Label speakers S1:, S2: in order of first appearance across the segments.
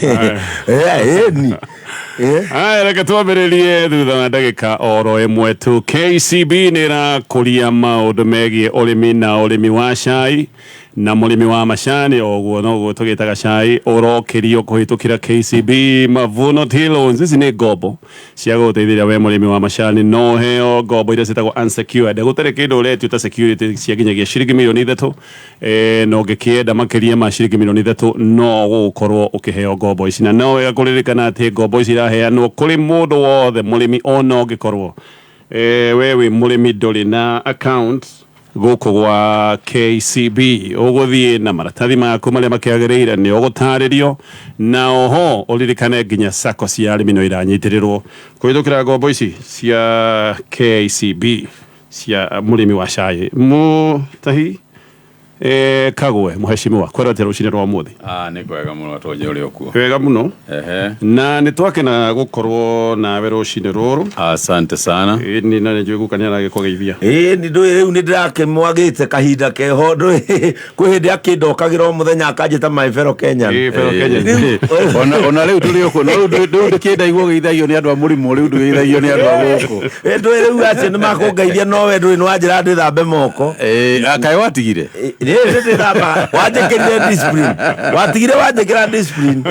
S1: Ĩni.
S2: Aya, reke twambĩrĩrie thutha wa ndagĩka oro ĩmwe tu. KCB nĩ ĩrakũria maũndũ megiĩ ũrĩmi na ũrĩmi wa cai na mũrĩmi wa macani, o ũguo noguo tũgĩtaga cai, ũrokĩrio kũhĩtũkĩra KCB Mavuno Tea Loans. Ici nĩ ngombo cia gũgũteithĩrĩria we mũrĩmi wa macani. No ũheo ngombo iria ciĩtagwo unsecured, gũtarĩ kĩndũ ũretio ta security, cia nginyagia ciringi mirioni 3. Na ũngĩkĩenda makĩria ma ciringi mirioni 3, no gũgũkorwo ũkĩheo ngombo ici. Na no wega kũririkana atĩ ngombo ici iraheanwo kũrĩ mũndũ wothe mũrĩmi, ona ũngĩkorwo we wĩ mũrĩmi ndũrĩ na account gũkũ gwa KCB. Ũgũthiĩ na maratathi maku marĩa makĩagĩrĩire, nĩ ũgũtarĩrio. Na oho ũririkane nginya sacco cia arĩmi no iranyitĩrĩrwo kũhĩtũkĩra ngombo ici cia KCB cia mũrĩmi wa cai. Mũtahi Kagwe, mũheshimiwa, kwĩra atĩa rũcinĩ rwa ũmũthĩ?
S3: Ah, nĩ kwega mũno, atonye ũrĩ okuo.
S2: Wega mũno.
S3: Ehe.
S2: Na nĩ twakena gũkorwo nawe rũcinĩ rũrũ.
S3: Asante sana.
S2: Ĩni, na nĩ njũĩ guka nĩ aragĩkũgeithia.
S1: Ĩĩ, nĩ ndũĩ rĩu nĩ ndĩrakĩmwagĩte kahinda keho. Ndũĩ kwĩ hĩndĩ akĩndokagĩra o mũthenya akanjĩta my fellow Kenyan.
S2: Ĩĩ, fellow Kenyan.
S1: Rĩu-
S3: Ona rĩu tũrĩ okuo, no rĩu rĩu ndũkĩndaigua ũgeithagio nĩ andũ a mũrimũ, rĩu ndũgeithagio nĩ andũ a gũkũ.
S1: Ĩ, ndũĩ rĩu acio nĩ makũngeithia, no we ndũĩ nĩ wanjĩra ndĩthambe moko.
S3: Ĩĩ, kaĩ watigire?
S1: Ĩ, nĩ ndĩthambaga, wanjĩkĩrire discipline, watigire wanjĩkĩra discipline.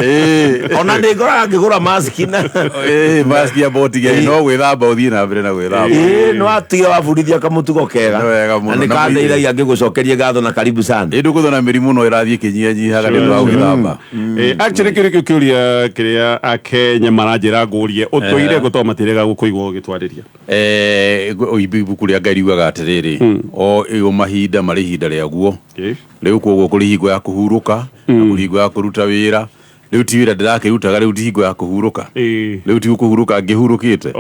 S1: Ona nĩ ngoraga ngĩgũra maski na
S3: Ĩĩ, maski amba ũtige, no gwĩthamba ũthiĩ na mbere na gwĩthamba.
S1: Ĩĩ, nĩ watigire wabundithia kamũtugo kega.
S3: Nĩ wega mũno.
S1: Na nĩ
S3: Na
S1: kandeithagia ngĩgũcokerie ngatho na karibu sana.
S3: Ĩ, ndũkũthona na mĩrimũ no ĩrathiĩ ĩkĩnyihanyihaga nĩ ũndũ wa gwĩthamba.
S2: Actually kĩu nĩkĩo kĩũria kĩrĩa Akenya maranjĩra ngũrie ũtũire gũtoo matirega gũkũigua ũgĩtwarĩria.
S3: Ibuku rĩa Ngai riugaga atĩrĩrĩ, o mahinda marĩ ihinda rĩaguo. Rĩu koguo kũrĩ hingo ya kũhurũka na kũrĩ hingo ya kũruta wĩra. Rĩu ti wĩra ndĩrakĩrutaga, rĩu ti hingo ya kũhurũka. Rĩu ti kũhurũka ngĩhurũkĩte.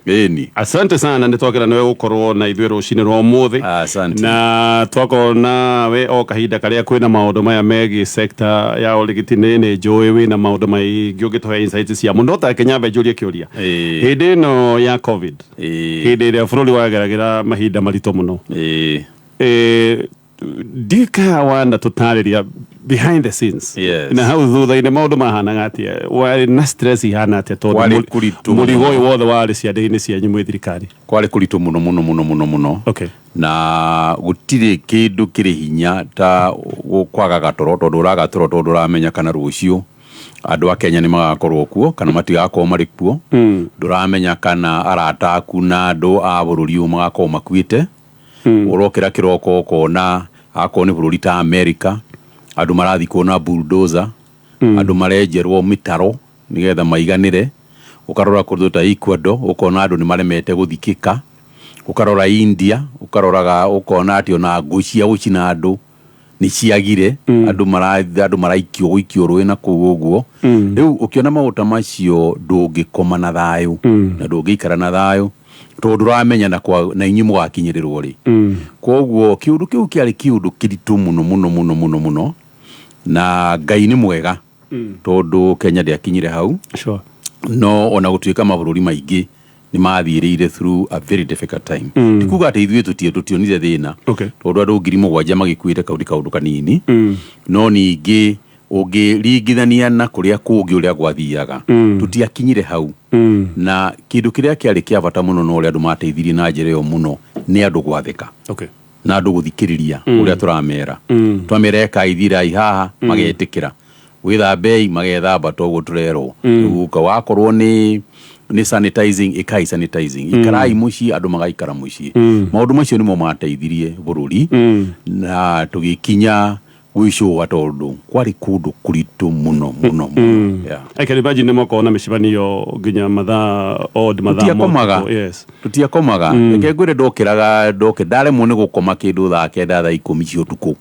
S3: Ĩni.
S2: Asante sana, nĩ twakena nĩwe gũkorwo na ithuĩ rũcinĩ rwa ũmũthĩ.
S3: Asante.
S2: Na twakorwo nawe o kahinda karĩa kwĩna maũndũ maya megiĩ sector ya ũrigiti, nĩ njũĩ wĩna maũndũ maingĩ ũngĩtũhe insights cia mũno. Ta nyambe njũrie kĩũria. Hĩndĩ ĩno ya COVID, hĩndĩ ĩrĩa bũrũri wageragĩra mahinda maritũ mũno, ndikaga wana tũtarĩria behind the scenes, na hau thutha-inĩ maũndũ mahanaga atĩa, warĩ na stress ihana atĩa, tondũ
S3: Kwarĩ kũritũ
S2: mũrigo
S3: mũno.
S2: ũyũ wothe warĩ ciande-inĩ cianyu mwĩ thirikari?
S3: Kwarĩ kũritũ mũno mũno mũno mũno mũno. Na gũtirĩ kĩndũ kĩrĩ hinya ta kwaga gatoro, tondũ ũraga toro tondũ ũramenya kana rũciũ andũ a Kenya nĩ magakorwo kuo kana matigakorwo marĩ kuo. Ndũramenya kana arata aku na andũ a bũrũri ũyũ magakorwo makuĩte. Ũrokĩra kĩroko ũkona akorwo nĩ bũrũri ta America, andũ marathikwo na bulldozer, andũ marenjerwo mĩtaro nĩgetha maiganĩre. Ũkarora kũndũ ta Ecuador, ũkona andũ nĩ maremete gũthikĩka. Ũkarora India, ũkaroraga ũkona atĩ ona ngũ cia gũcina andũ nĩ ciagire, andũ maraikio gũikio rũĩ na kũu ũguo. Rĩu ũkĩona maũndũ ta macio, ndũngĩkoma na thayũ na ndũngĩikara na thayũ, tondũ ndũramenya na kwa na inyuĩ mũgakinyĩrĩrwo rĩ. Koguo kĩũndũ kĩu kĩarĩ kĩũndũ kĩritũ mũno mũno mũno mũno mũno, na Ngai nĩ mwega tondũ Kenya ndĩakinyire hau. No ona gũtuĩka mabũrũri maingĩ nĩ mathiĩrĩire through a very difficult time, ti kuga atĩ ithuĩ tũtionire thĩna, tondũ andũ 7,000 magĩkuĩte, kau ti kaũndũ kanini. No ningĩ ũngĩringithania na kũrĩa kũngĩ ũrĩa gwathiaga, tũtiakinyire hau. Na kĩndũ kĩrĩa kĩarĩ kĩa bata mũno na ũrĩa andũ mateithirie na njĩra ĩyo mũno nĩ andũ gwathĩka na andũ gũthikĩrĩria ũrĩa tũramera. Twamera ekai, thirai haha, magetĩkĩra. Wĩthambei, magethamba toguo tũrerwo. Rĩu wakorwo nĩ sanitizing, ĩkai sanitizing. Ikarai mũciĩ, andũ magaikara mũciĩ. Maũndũ macio nĩmo mateithirie bũrũri na tũgĩkinya gwĩcũa, tondũ kwarĩ kũndũ kũritũ mũno mũno mũno, yeah.
S2: I can imagine nĩ makorwo na mĩcemanio nginya mathaa odd mathaa ma
S3: Tũtiakomaga.
S2: ũtukũ, yes.
S3: Tũtiakomaga. Reke ngwĩre, ndokĩraga ndoke ndaremwo nĩ gũkoma kĩndũ thaa 9, thaa 10 cia ũtukũ,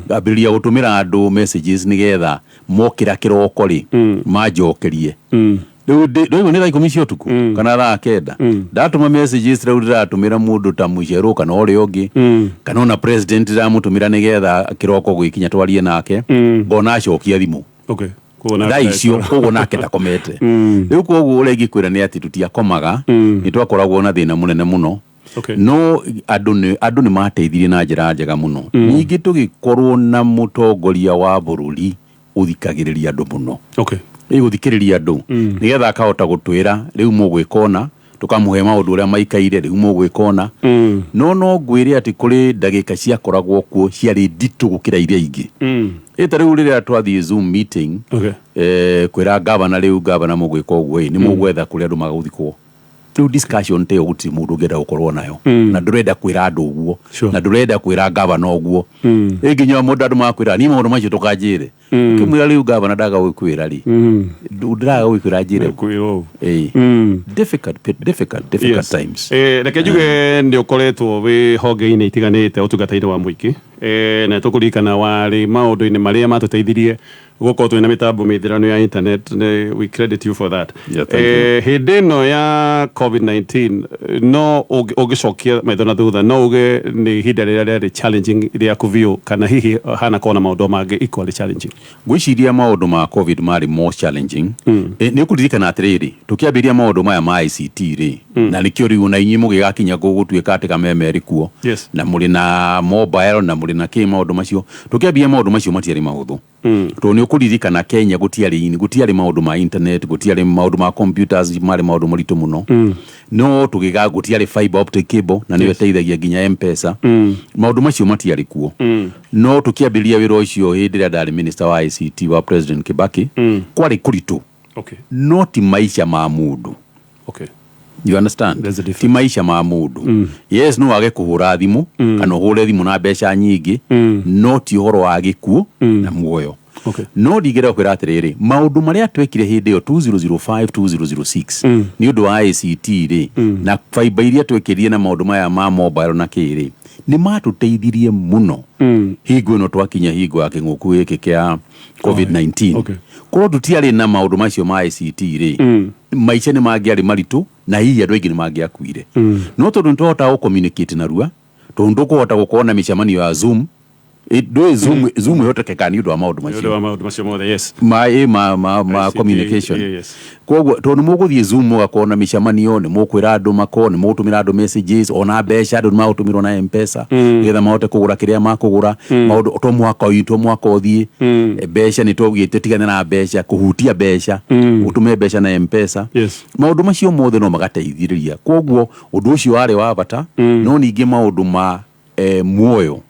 S3: ngambĩrĩria gũtũmĩra andũ messages nĩgetha mokĩra kĩroko rĩ manjokerie. Rĩu ndũigua nĩ thaa 10 cia ũtukũ kana thaa 9, ndatũma messages. Rĩu ndĩratũmĩra mũndũ ta mũcerũ kana ũrĩa ũngĩ kana ona president, ndĩramũtũmĩra nĩgetha kĩroko gwĩkinya twarie nake, ngona acokia thimũ
S2: Koguo nake
S3: thaa icio, koguo nake ndakomete. Rĩu koguo ũrĩa ingĩkwĩra nĩ atĩ tũtiakomaga, nĩ twakoragwo na thĩna mũnene mũno. No andũ nĩ mateithirie na njĩra njega mũno. Ningĩ tũgĩkorwo na mũtongoria wa bũrũri ũthikagĩrĩria andũ mũno. Ĩgũthikĩrĩria andũ nĩgetha akahota gũtwĩra rĩu mũgwĩka ũna, tũkamũhe maũndũ ũrĩa maikaire, rĩu mũgwĩka ũna. No ngwĩre atĩ kũrĩ ndagĩka ciakoragwo kuo ciarĩ nditũ gũkĩra iria ingĩ. Ĩta rĩu rĩrĩa twathiĩ Zoom meeting, kwĩra gavana, rĩu gavana mũgwĩka ũguo ĩ, nĩ mũgwetha kũrĩa andũ magũthikwo. Rĩu discussion ta ĩyo gũtirĩ mũndũ ũngĩenda gũkorwo nayo, na ndũrenda kwĩra andũ ũguo, na ndũrenda kwĩra gavana ũguo. Ĩ nginya mũndũ andũ makwĩra niĩ maũndũ macio ndũkanjĩre, ũkĩmwĩra rĩu gavana ndaga gũkwĩra rĩ, ndĩraga gũkwĩra njĩre.
S2: Kwĩrwo.
S3: Ĩ difficult, difficult, difficult times.
S2: Reke njuge nĩ ũkoretwo wĩ honge-inĩ itiganĩte ũtungata-inĩ wa mũingĩ, na tũkũririkana warĩ maũndũ-inĩ marĩa matũteithirie gũkorwo twĩna mĩtambo mĩithĩranu ya internet. We credit you for that.
S3: Yeah, thank you.
S2: Hĩndĩ ĩno ya COVID-19, no ũngĩcokia maitho na thutha, no uge nĩ ihinda rĩrĩa rĩarĩ challenging rĩaku biũ, kana hihi hana kona maũndũ mangĩ equally challenging?
S3: Ngwĩciria maũndũ ma COVID marĩ more challenging. Nĩ ũkũririkana atĩrĩrĩ, tũkĩambĩrĩria maũndũ maya ma ICT rĩ, na nĩkĩo rĩu ona inyuĩ mũgĩgakinya gũgũtuĩka atĩ kameme rĩ kuo, na mũrĩ na mobile na mũrĩ na kĩ, maũndũ macio, tũkĩambia maũndũ macio matiarĩ mahũthũ, tondũ nĩ ũkũririkana Kenya gũtiarĩ maũndũ ma internet, gũtiarĩ maũndũ ma computers, marĩ maũndũ maritũ mũno. No tũgĩga gũtiarĩ fiber optic cable, na nĩyo ĩteithagia nginya M-Pesa. Maũndũ macio matiarĩ kuo. No tũkĩambĩrĩria wĩra ũcio hĩndĩ ĩrĩa ndarĩ minister wa ICT wa President Kibaki, kwarĩ kũritũ, no ti maica ma mũndũ. You understand?
S2: There's a difference.
S3: Ti maica ma mũndũ. Yes, no wage kũhũra thimũ kana ũhũre thimũ na mbeca nyingĩ, no ti ũhoro wa gĩkuũ na muoyo. No ndingĩrega kwĩra atĩrĩrĩ, maũndũ marĩa twekire hĩndĩ ĩyo 2005, 2006 nĩ ũndũ wa ICT rĩ, na fiber iria twekĩrire na maũndũ maya ma mobile na kĩ rĩ, nĩ matũteithirie mũno hingo ĩno twakinya hingo ya kĩng'ũku gĩkĩ kĩa COVID-19. Korwo tũtiarĩ na maũndũ macio ma ICT rĩ, maica nĩ mangĩarĩ maritũ na hihi andũ aingĩ nĩ mangĩakuire. No tondũ nĩ twahotaga gũ-communicate narua, tondũ ndũkũhota gũkorwo na mĩcemanio ya Zoom. Ndũĩ Zoom ĩhotekekaga nĩ ũndũ wa maũndũ
S2: Nĩ ũndũ
S3: macio
S2: wa maũndũ macio mothe, yes.
S3: Ma ĩ ma ma ma
S2: ICT,
S3: communication. Koguo tondũ nĩ mũgũthiĩ Zoom, mũgakorwo na mĩcemanio, nĩ mũkwĩra andũ makorwo nĩ mũgũtũmĩra andũ messages, ona mbeca andũ nĩ magũtũmĩrwo na M-Pesa nĩgetha mahote kũgũra kĩrĩa makũgũra. Maũndũ to mũhaka ũyũ, to mũhaka ũthiĩ. Mbeca nĩ twaugĩte tigane na mbeca, kũhutia mbeca, ũtũme mbeca na M-Pesa. Maũndũ macio mothe no magateithĩrĩria. Koguo ũndũ ũcio warĩ wa bata. No ningĩ maũndũ ma muoyo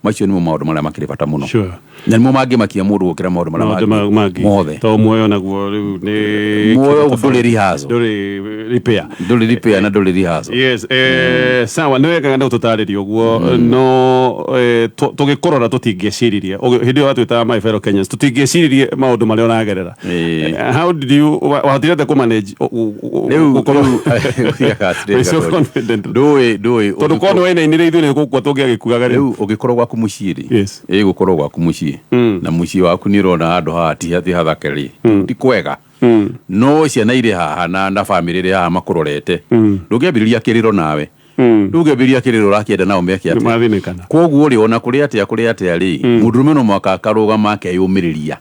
S3: macio nĩmo maũndũ marĩa makĩrĩ bata mũno, na nĩmo mangĩmakia mũndũ gũkĩra maũndũ marĩa
S2: maũndũ
S3: mangĩ
S2: mangĩ
S3: mothe.
S2: To muoyo naguo rĩu nĩ
S3: Muoyo ndũrĩ rehearsal.
S2: Ndũrĩ repair.
S3: Ndũrĩ repair na ndũrĩ rehearsal.
S2: Yes, sawa, nĩ wega nĩ ũtũtarĩria ũguo. No tũgĩkũrora tũtingĩeciririe hĩndĩ ĩyo watwĩtaga my fellow Kenyans, tũtingĩeciririe maũndũ marĩa ũragerera. How did you wahotire atĩa kũmanage
S3: Rĩu
S2: gũkorwo
S3: rĩu thiaga atĩrĩrĩ,
S2: wĩ so
S3: Gatonyo.
S2: confident?
S3: Ndũĩ
S2: Tondũ korwo nĩ wainainire, ithuĩ nĩ gũkua tũngĩagĩkuaga rĩu.
S3: Rĩu ũngĩkorwo gwaku mũciĩ rĩ, ĩgũkorwo gwaku mũciĩ, na mũciĩ waku nĩ ũrona handũ haha ti hathake rĩ, ti kwega, no ciana irĩ haha na bamĩrĩ ĩrĩ haha makũrorete, ndũngĩambĩrĩria kĩrĩro nawe. Ndũngĩambĩrĩria kĩrĩro ũrakĩenda nao meke atĩa?
S2: Mathinĩkana.
S3: Koguo rĩ, ona kũrĩ atĩa, kũrĩ atĩa rĩ, mũndũrũme no mũhaka akarũgama akeyũmĩrĩria,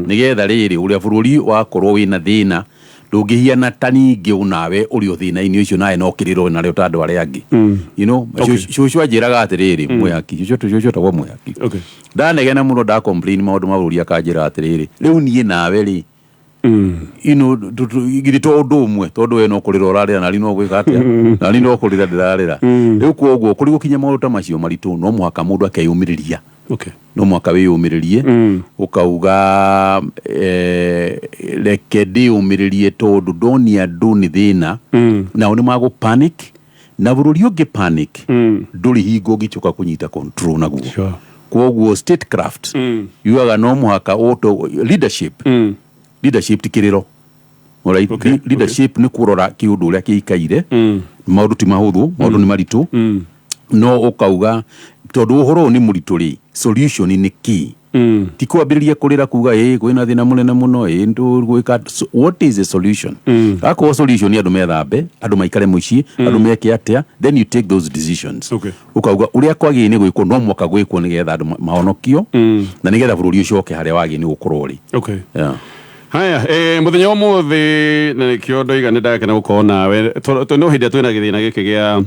S3: nĩgetha rĩrĩ ũrĩa bũrũri wakorwo wĩna thĩna ndũngĩhiana ta ningĩ nawe ũrĩ o thĩna-inĩ ũcio, nawe no kĩrĩro narĩo ta andũ arĩa angĩ. Cũcũ anjĩraga atĩrĩrĩ, mwĩhaki cũcũ etagwo mwĩhaki, ndanegena mũno, nda complain maũndũ ma bũrũri, akanjĩra atĩrĩrĩ, rĩu niĩ nawe rĩ, githĩ to ũndũ ũmwe, tondũ we no kũrĩra ũrarĩra nari no gwĩka atĩa, nari no kũrĩra ndĩrarĩra rĩu. Koguo kũrĩ gũkinya maũndũ ta macio maritũ, no mũhaka mũndũ akeyũmĩrĩria. No mũhaka wĩyũmĩrĩrie, ũkauga reke ndĩyũmĩrĩrie, tondũ ndonia andũ nĩ thĩna, nao nĩ magũ panic, na bũrũri ũngĩ panic ndũrĩ hingo ũngĩcoka kũnyita control naguo. Koguo statecraft yugaga no mũhaka leadership, leadership ti kĩrĩro. Alright? Leadership nĩ kũrora kĩũndũ ũrĩa kĩikaire. Maũndũ ti mahũthũ, maũndũ nĩ maritũ, no ũkauga tondũ ũhoro ũyũ nĩ mũritũ rĩ, solution nĩ kĩ? Ti kwambĩrĩria kũrĩra kuga ĩ kwĩna thĩna mũnene mũno, ĩ ndũgwĩka. So, what is the solution? Akorwo solution nĩ andũ methambe, andũ maikare mũciĩ, andũ meke atĩa, then you take those decisions. Ũkauga ũrĩa kwagĩrĩire nĩ gwĩkwo, no mũhaka gwĩkwo nĩgetha andũ mahonokio na nĩgetha bũrũri ũcoke harĩa wagĩrĩire nĩ gũkorwo ũrĩ.
S2: Haya, muthenya ũmũthĩ na nĩkĩo ndoiga nĩ ndakena gũkorwo nawe. No hĩndĩ ĩrĩa twĩna gĩthĩna gĩkĩ gĩa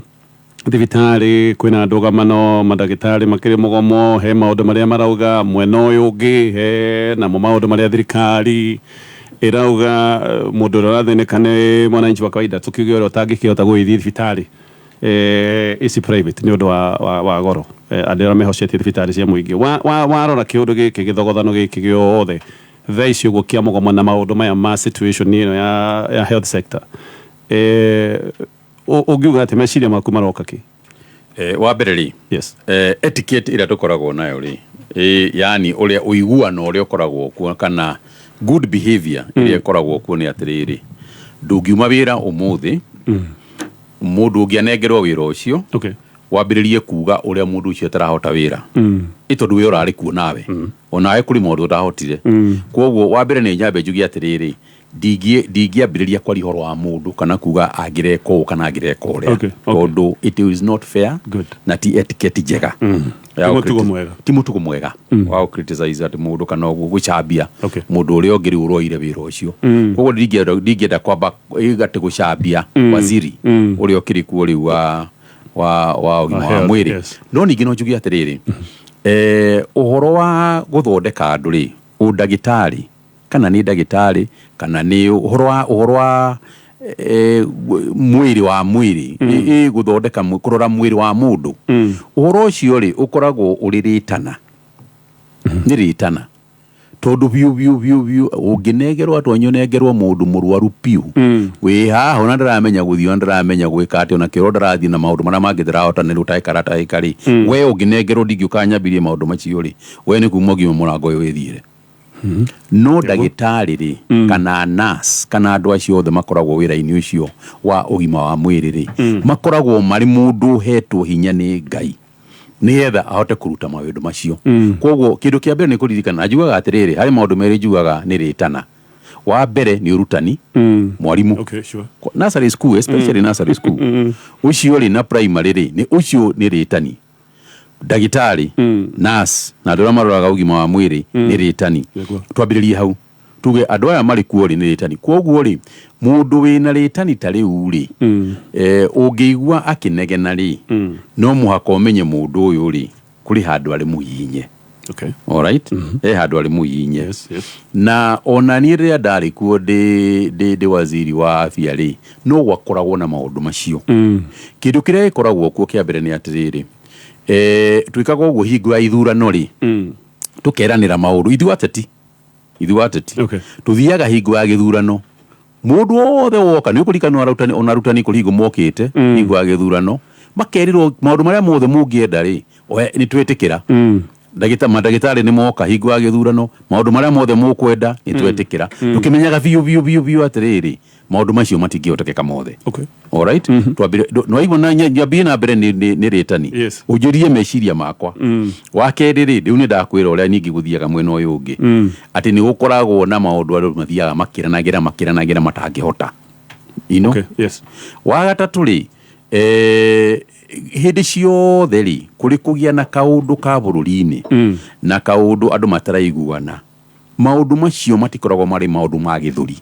S2: thibitarĩ, kwĩna ndũgamano, mandagĩtarĩ makĩrĩ mũgomo, he maũndũ marĩa marauga mwena ũyũ ũngĩ, he namo maũndũ marĩa thirikari Ĩrauga mũndũ ũrĩa ũrathĩnĩka nĩ mwananchi wa kawaida, tũkiuge ũrĩa ũtangĩkĩhota gũgĩthiĩ thibitarĩ ici private nĩ ũndũ wa goro, andũ arĩa mehocetie thibitarĩ cia mũingĩ. Warora kĩũndũ gĩkĩ, gĩthogothano gĩkĩ gĩothe thaa ici ũguo kĩa mũgomo na maũndũ maya ma situation ĩno ya health sector, ũngiuga atĩ meciria maku maroka kĩ?
S3: Wa mbere rĩ, etiquette ĩrĩa tũkoragwo nayo rĩ, yani ũrĩa ũiguano ũrĩa ũkoragwo kuo kana good behavior ĩrĩa ĩkoragwo kuo nĩ atĩrĩrĩ, ndũngiuma wĩra ũmũthĩ, mũndũ ũngĩ anengerwo wĩra ũcio, wambĩrĩrie kuga ũrĩa mũndũ ũcio atarahota wĩra, ĩ tondũ we ũrarĩ kuo nawe, onawe kũrĩ maũndũ ũtahotire. Koguo wa mbere nĩ nyambe njuge atĩrĩrĩ, ndingĩambĩrĩria kwaria ũhoro wa mũndũ kana kuga angĩreka ũũ kana angĩreka ũrĩa, tondũ it is not fair. Na ti etiquette njega ya
S2: Ti mũtugo mwega.
S3: Ti mũtugo mwega wa gũ criticize atĩ mũndũ kana gũcambia mũndũ ũrĩa ũngĩ rĩu ũroire wĩra ũcio. Koguo ndingĩenda kwamba atĩ gũcambia waziri ũrĩa ũkĩrĩ kuo rĩu wa ũgima wa
S2: health,
S3: mwĩrĩ. No ningĩ no njuge atĩrĩrĩ, ũhoro wa gũthondeka andũ rĩ, ũndagĩtarĩ kana nĩ ndagĩtarĩ kana nĩ ũhoro wa mwĩrĩ wa mwĩrĩ, gũthondeka kũrora mwĩrĩ wa mũndũ, ũhoro ũcio rĩ ũkoragwo ũrĩ rĩtana, nĩ rĩtana, tondũ biũ biũ biũ biũ ũngĩnengerwo atĩ ũnengerwo mũndũ mũrwaru biũ wĩ haha, ona ndaramenya gũthiĩ, ona ndaramenya gwĩka atĩ, ona kĩoro ndarathiĩ na maũndũ marĩa mangĩ ndarahota nĩ rũtaĩka rataĩka rĩ, we ũngĩnengerwo ndingĩũka nyambirie maũndũ macio rĩ, we nĩ kuma ũngiuma mũrango ũyũ wĩthiĩre. No ndagĩtarĩ rĩ, kana nurse, kana andũ acio othe makoragwo wĩra-inĩ ũcio wa ũgima wa mwĩrĩ rĩ, makoragwo marĩ mũndũ ũhetwo hinya nĩ Ngai nĩgetha ahote kũruta maũndũ macio. Koguo kĩndũ kĩa mbere nĩ kũririkana, njugaga atĩrĩrĩ, harĩ maũndũ merĩ njugaga nĩ rĩtana. Wa mbere nĩ ũrutani, mwarimũ. Nursery school, especially nursery school ũcio rĩ, na primary rĩ, nĩ ũcio nĩ rĩtani. Ndagĩtarĩ, nurse na andũ arĩa maroraga ũgima wa mwĩrĩ nĩ rĩtani. Twambĩrĩrie hau, tuge andũ aya marĩ kuo rĩ, nĩ rĩtani. Koguo rĩ, mũndũ wĩna rĩtani ta rĩu rĩ, ũngĩigua akĩnegena rĩ, no mũhaka ũmenye mũndũ ũyũ rĩ, kũrĩ handũ arĩ mũhihinye. Alright, he handũ arĩ mũhihinye. Na ona niĩ rĩrĩa ndarĩ kuo ndĩ waziri wa afya rĩ, no gwakoragwo na maũndũ macio. Kĩndũ kĩrĩa gĩkoragwo kuo kĩa mbere nĩ atĩrĩrĩ, twĩkaga ũguo hingo ya ithurano rĩ, tũkeranĩra maũndũ ithuĩ ateti. Tũthiaga hingo ya gĩthurano, mũndũ wothe woka nĩ ũkũririkana arutani, ona arutani kũrĩ hingo mokĩte hingo ya gĩthurano makerirwo maũndũ marĩa mothe mũngĩenda rĩ, nĩ twĩtĩkĩra. Mandagĩtarĩ nĩ moka hingo ya gĩthurano, maũndũ marĩa mothe mũkwenda nĩ twetĩkĩra, tũkĩmenyaga biũ biũ biũ biũ atĩrĩrĩ, maũndũ macio matingĩhotekeka mothe. Alright, twambire nĩwaigua na nyambie na mbere nĩ rĩtani. Ũnjũrie meciria makwa. Wa kerĩ rĩ, rĩu nĩ ndakwĩra ũrĩa ningĩ gũthiaga mwena ũyũ ũngĩ, atĩ nĩ gũkoragwo na maũndũ andũ mathiaga makĩranagĩra makĩranagĩra matangĩhota. Wa gatatũ rĩ, hĩndĩ ciothe rĩ, kũrĩ kũgĩa na kaũndũ ka bũrũri-inĩ na kaũndũ andũ mataraiguana, maũndũ macio matikoragwo marĩ maũndũ ma gĩthũri.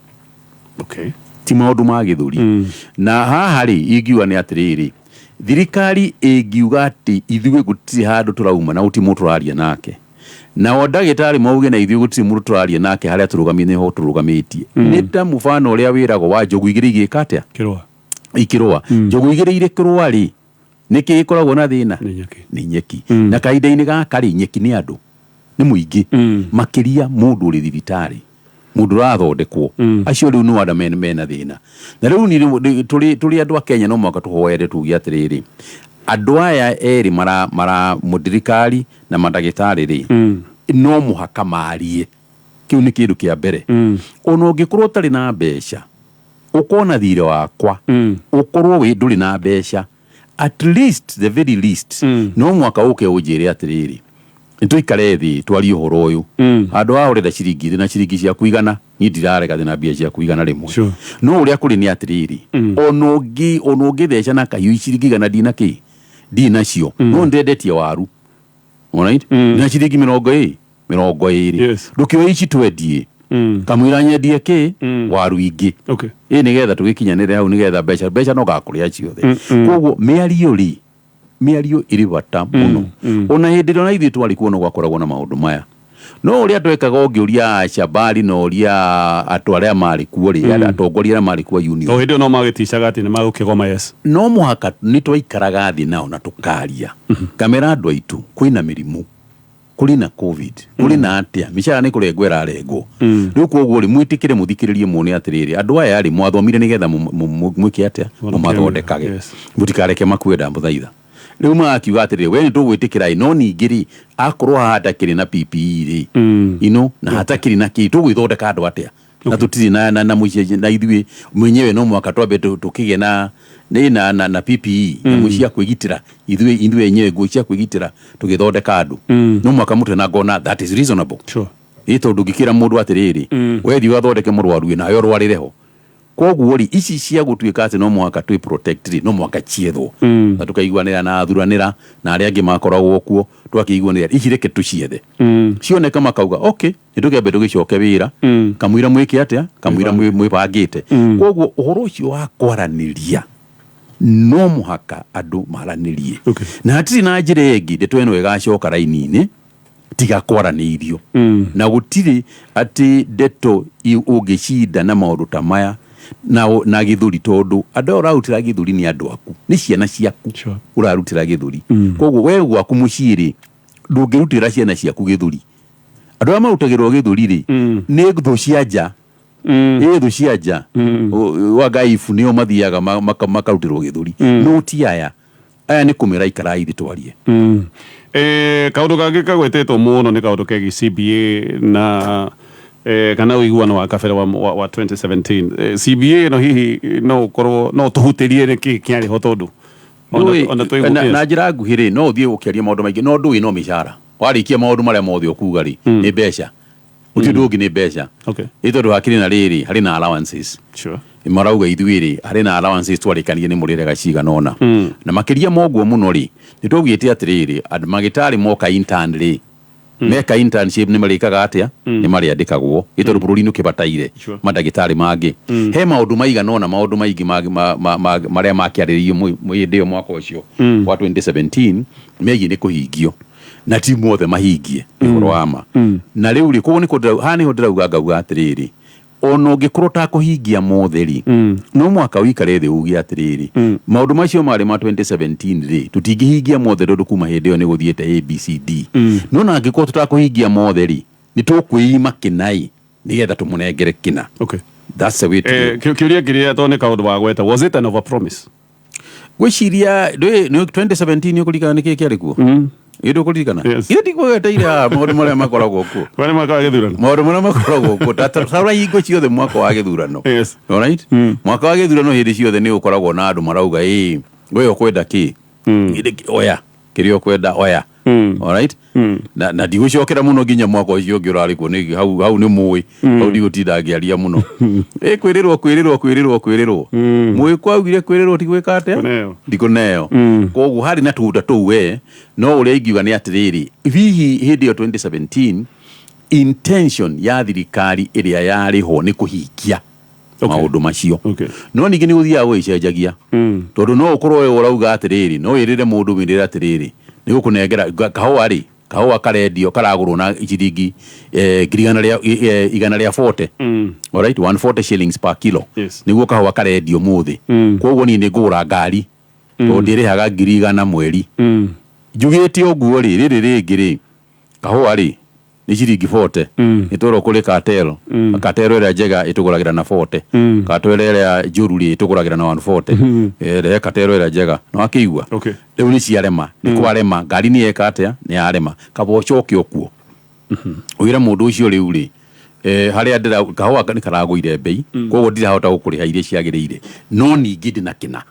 S3: Ti maũndũ ma gĩthũri. Na haha rĩ, ingiuga nĩ atĩrĩrĩ, thirikari ĩngiuga atĩ ithuĩ gũtirĩ handũ tũrauma na gũtirĩ mũndũ tũraria nake, nao ndagĩtarĩ mauge na ithuĩ gũtirĩ mũndũ tũraria nake, harĩa tũrũgamie nĩho tũrũgamĩtie. Nĩ ta mũbano ũrĩa wĩragwo wa njogu igĩrĩ igĩka atĩa?
S2: Kĩrũa.
S3: Ikĩrũa. Njogu igĩrĩ irĩ kĩrũa rĩ, nĩkĩ gĩkoragwo na thĩna?
S2: Nĩ nyeki.
S3: Nĩ nyeki. Na kahinda-inĩ gaka rĩ, nyeki nĩ andũ, nĩ mũingĩ, makĩria mũndũ ũrĩ thibitarĩ, mũndũ ũrathondekwo. Acio rĩu nĩ wanda mena thĩna. Na rĩu niĩ tũrĩ andũ a Kenya no mũhaka tũhoere, tuge atĩrĩrĩ, andũ aya erĩ mara thirikari na mandagĩtarĩ rĩ, no mũhaka marie. Kĩu nĩ kĩndũ kĩa mbere. Ona ũngĩkorwo ũtarĩ na mbeca, ũkona thirĩ wakwa, ũkorwo wĩ ndũrĩ na mbeca, at least, the very least, no mwaka ũke ũnjĩre atĩrĩrĩ, nĩtũikare thĩ twarie ũhoro ũyũ. Handũ haha ũrenda ciringi thĩ na ciringi ciaku 100, niĩ ndirarega thĩ na mbia ciaku 100. No ũrĩa kũrĩ nĩ atĩrĩrĩ, ona ũngĩtheca na kahiũ ciringi 100 ndina kĩ ndinacio, no ndendetie waru, alright, na ciringi 20. Ndũkĩoe ici twendie, kamũira nyendie kĩ waru ingĩ. Ĩ nĩgetha tũgĩkinyanĩre hau, nĩgetha mbeca no gakũrĩa ciothe. Koguo mĩario rĩ, mĩario ĩrĩ bata mũno. Ona hĩndĩ ĩrĩa ona ithuĩ twarĩ kuo no gwakoragwo na maũndũ maya. No ũrĩa twekaga ũngĩũria Achabari na ũria andũ arĩa marĩ kuo rĩ, atongoria arĩa marĩ kuo union,
S2: O hĩndĩ ĩyo no magĩticaga atĩ nĩ magũkĩgoma, yes.
S3: No mũhaka nĩ twaikaraga thĩ nao na tũkaria, kamera andũ aitũ kwĩna mĩrimũ, kũrĩ na COVID, kũrĩ na atĩa, mĩcara nĩ kũrengwo ĩrarengwo rĩu. Koguo rĩ, mwĩtĩkĩre, mũthikĩrĩrie, muone atĩrĩrĩ, andũ aya rĩ, mwathomire nĩgetha mwĩke atĩa? Mũmathondekage. Mũtikareke makue, ndamũthaitha. Rĩu magakiuga atĩrĩrĩ, we nĩ tũgwĩtĩkĩra ĩ, no ningĩ rĩ, akorwo haha hatakĩrĩ na PPE rĩ, na hatakĩrĩ na kĩ, tũgwĩthondeka andũ atĩa na tũtirĩ na mũciĩ na ithuĩ mwenyewe no mwaka twambe tũkĩgĩe na nĩ na PPE, nyamũ cia kwĩgitĩra ithuĩ enyewe, nguo cia kwĩgitĩra tũgĩthondeka andũ, no mwaka mũtwe na ngona that is reasonable. Ĩ tondũ ũngĩkĩra mũndũ atĩrĩrĩ, we thiĩ ũgathondeke mũrwaru ĩ, nawe ũrwarĩre ho. Koguo rĩ, ici cia gũtuĩka atĩ no mũhaka twĩ protect rĩ, no mũhaka ciethwo na tũkaiguanĩra na athuranĩra na arĩa angĩ makoragwo kuo, twakĩiguanĩra ici reke tũciethe, cioneka makauga okay, nĩ tũkĩambe tũgĩcoke wĩra kamũira mwĩke atĩa, kamũira mwĩbangĩte. Koguo ũhoro ũcio wa kwaranĩria, no mũhaka andũ maranĩrie na hatirĩ na njĩra ĩngĩ ndeto ĩno ĩgacoka raini-inĩ tiga kwaranĩirio. Na gũtirĩ atĩ ndeto ũngĩcinda na maũndũ ta maya na gĩthũri, tondũ andũ aya ũrarutĩra gĩthũri nĩ andũ aku, nĩ ciana ciaku ũrarutĩra gĩthũri. Koguo we gwaku mũciĩ rĩ, ndũngĩrutĩra ciana ciaku gĩthũri. Andũ arĩa marutagĩrwo gĩthũri rĩ, nĩ thũ cia nja. Ĩ thũ cia nja wangaibu nĩo mathiaga makarutĩrwo gĩthũri, no ti aya. Aya nĩ kũmĩra ikarai thĩ twarie.
S2: Kaũndũ kangĩ kagwetetwo mũno nĩ kaũndũ kegiĩ CBA na kana ũiguano wa kabere wa 2017. CBA ĩno hihi no ũkorwo no tũhutĩrie nĩkĩ kĩarĩ ho, tondũ ona
S3: na njĩra nguhĩ rĩ, no ũthiĩ ũkĩaria maũndũ maingĩ, no ndũĩ no mĩcara. Warĩkia maũndũ marĩa mothe ũkuga rĩ, nĩ mbeca, gũtirĩ ũndũ ũngĩ, nĩ mbeca. Ĩ tondũ hakĩrĩ na rĩrĩ, harĩ na allowances. Marauga ithuĩ rĩ, harĩ na allowances twarĩkanire nĩ mũrĩrega cigana ũna. Na makĩria ma ũguo mũno rĩ, nĩ twaugĩte atĩrĩrĩ, andũ magĩtarĩ moka intern rĩ, meka internship nĩ marĩkaga atĩa? Nĩ marĩandĩkagwo, ĩ tondũ bũrũri nĩ ũkĩbataire mandagĩtarĩ mangĩ. He maũndũ maigana ũna, maũndũ maingĩ marĩa makĩarĩrĩirio hĩndĩ ĩyo mwaka ũcio wa 2017 megiĩ nĩ kũhingio, na ti mothe mahingie, nĩ ũhoro wa ma. Na rĩu rĩ, koguo nĩkũ haha nĩho ndĩrauga, ngauga atĩrĩrĩ, ona ũngĩkorwo ũtakũhingia mothe rĩ, no mwaka ũikare thĩ uge atĩrĩrĩ, maũndũ macio marĩ ma 2017 rĩ, tũtingĩhingia mothe tondũ kuma hĩndĩ ĩyo nĩ gũthiĩte ABCD, no na angĩkorwo tũtakũhingia mothe rĩ, nĩ tũkwĩima kĩnai nĩgetha tũmũnengere kĩna. That's the way to go.
S2: Kĩũria kĩrĩa, tondũ nĩ kaũndũ wagweta, was it an over promise?
S3: Gwĩciria nĩ 2017, nĩ ũkũririkana nĩkĩ kĩarĩ kuo? Ĩ ndũkũririkana?
S2: Yes.
S3: Ithe ndigweteire haha maũndũ marĩa makoragwo kuo.
S2: Marĩa mwaka wa gĩthurano.
S3: Maũndũ marĩa makoragwo kuo ta hingo ciothe mwaka wa gĩthurano. Alright? Mwaka wa gĩthurano hĩndĩ ciothe nĩ ũkoragwo na andũ marauga, ĩ we ũkwenda kĩ? Oya kĩrĩa ũkwenda, oya. Alright? Na ndigũcokera mũno nginya mwaka ũcio ũngĩ ũrarĩ kuo, nĩ hau hau nĩ mũĩ hau ndigũtinda ngĩaria mũno. Ĩ kwĩrĩrwo kwĩrĩrwo kwĩrĩrwo kwĩrĩrwo mũĩ kwaugire kwĩrĩrwo ti gwĩka atĩa?
S2: Kũneo.
S3: Ndikũneo. Koguo harĩ na tũũta tũu we, no ũrĩa ingiuga nĩ atĩrĩrĩ, hihi hĩndĩ ĩyo 2017 intention ya thirikari ĩrĩa yarĩ ho nĩ kũhingia maũndũ macio. No ningĩ nĩ gũthiaga gũgĩcenjagia, tondũ no ũkorwo we ũrauga atĩrĩrĩ, no wĩrĩre mũndũ, wĩrĩre atĩrĩrĩ, nĩ gũkũnengera kahũa rĩ, kahũa karendio karagũrwo na ciringi ngiri igana rĩa 140. Alright, 140 shillings per kilo. Nĩguo kahũa karendio mũthĩ. Koguo niĩ nĩ ngũgũra ngari tondũ ndĩrĩhaga 100,000 mweri. Njugĩte ũguo rĩ, rĩrĩ rĩngĩ rĩ, kahũa rĩ nĩ ciringi 40. Nĩ twerwo kũrĩ cartel. Cartel ĩrĩa njega ĩtũgũragĩra na 40. Cartel ĩrĩa njũru rĩ, ĩtũgũragĩra na 140. Rehe cartel ĩrĩa njega, nĩ wakĩigua? Rĩu nĩ ciarema, nĩ kwarema, ngari nĩ yeka atĩa? Nĩ yarema. Kaba ũcoke ũkuo wĩre mũndũ ũcio rĩu rĩ, harĩa ndĩra kahũa nĩ karagũire mbei, koguo ndirahota gũkũrĩha iria ciagĩrĩire, no ningĩ ndĩna kĩna.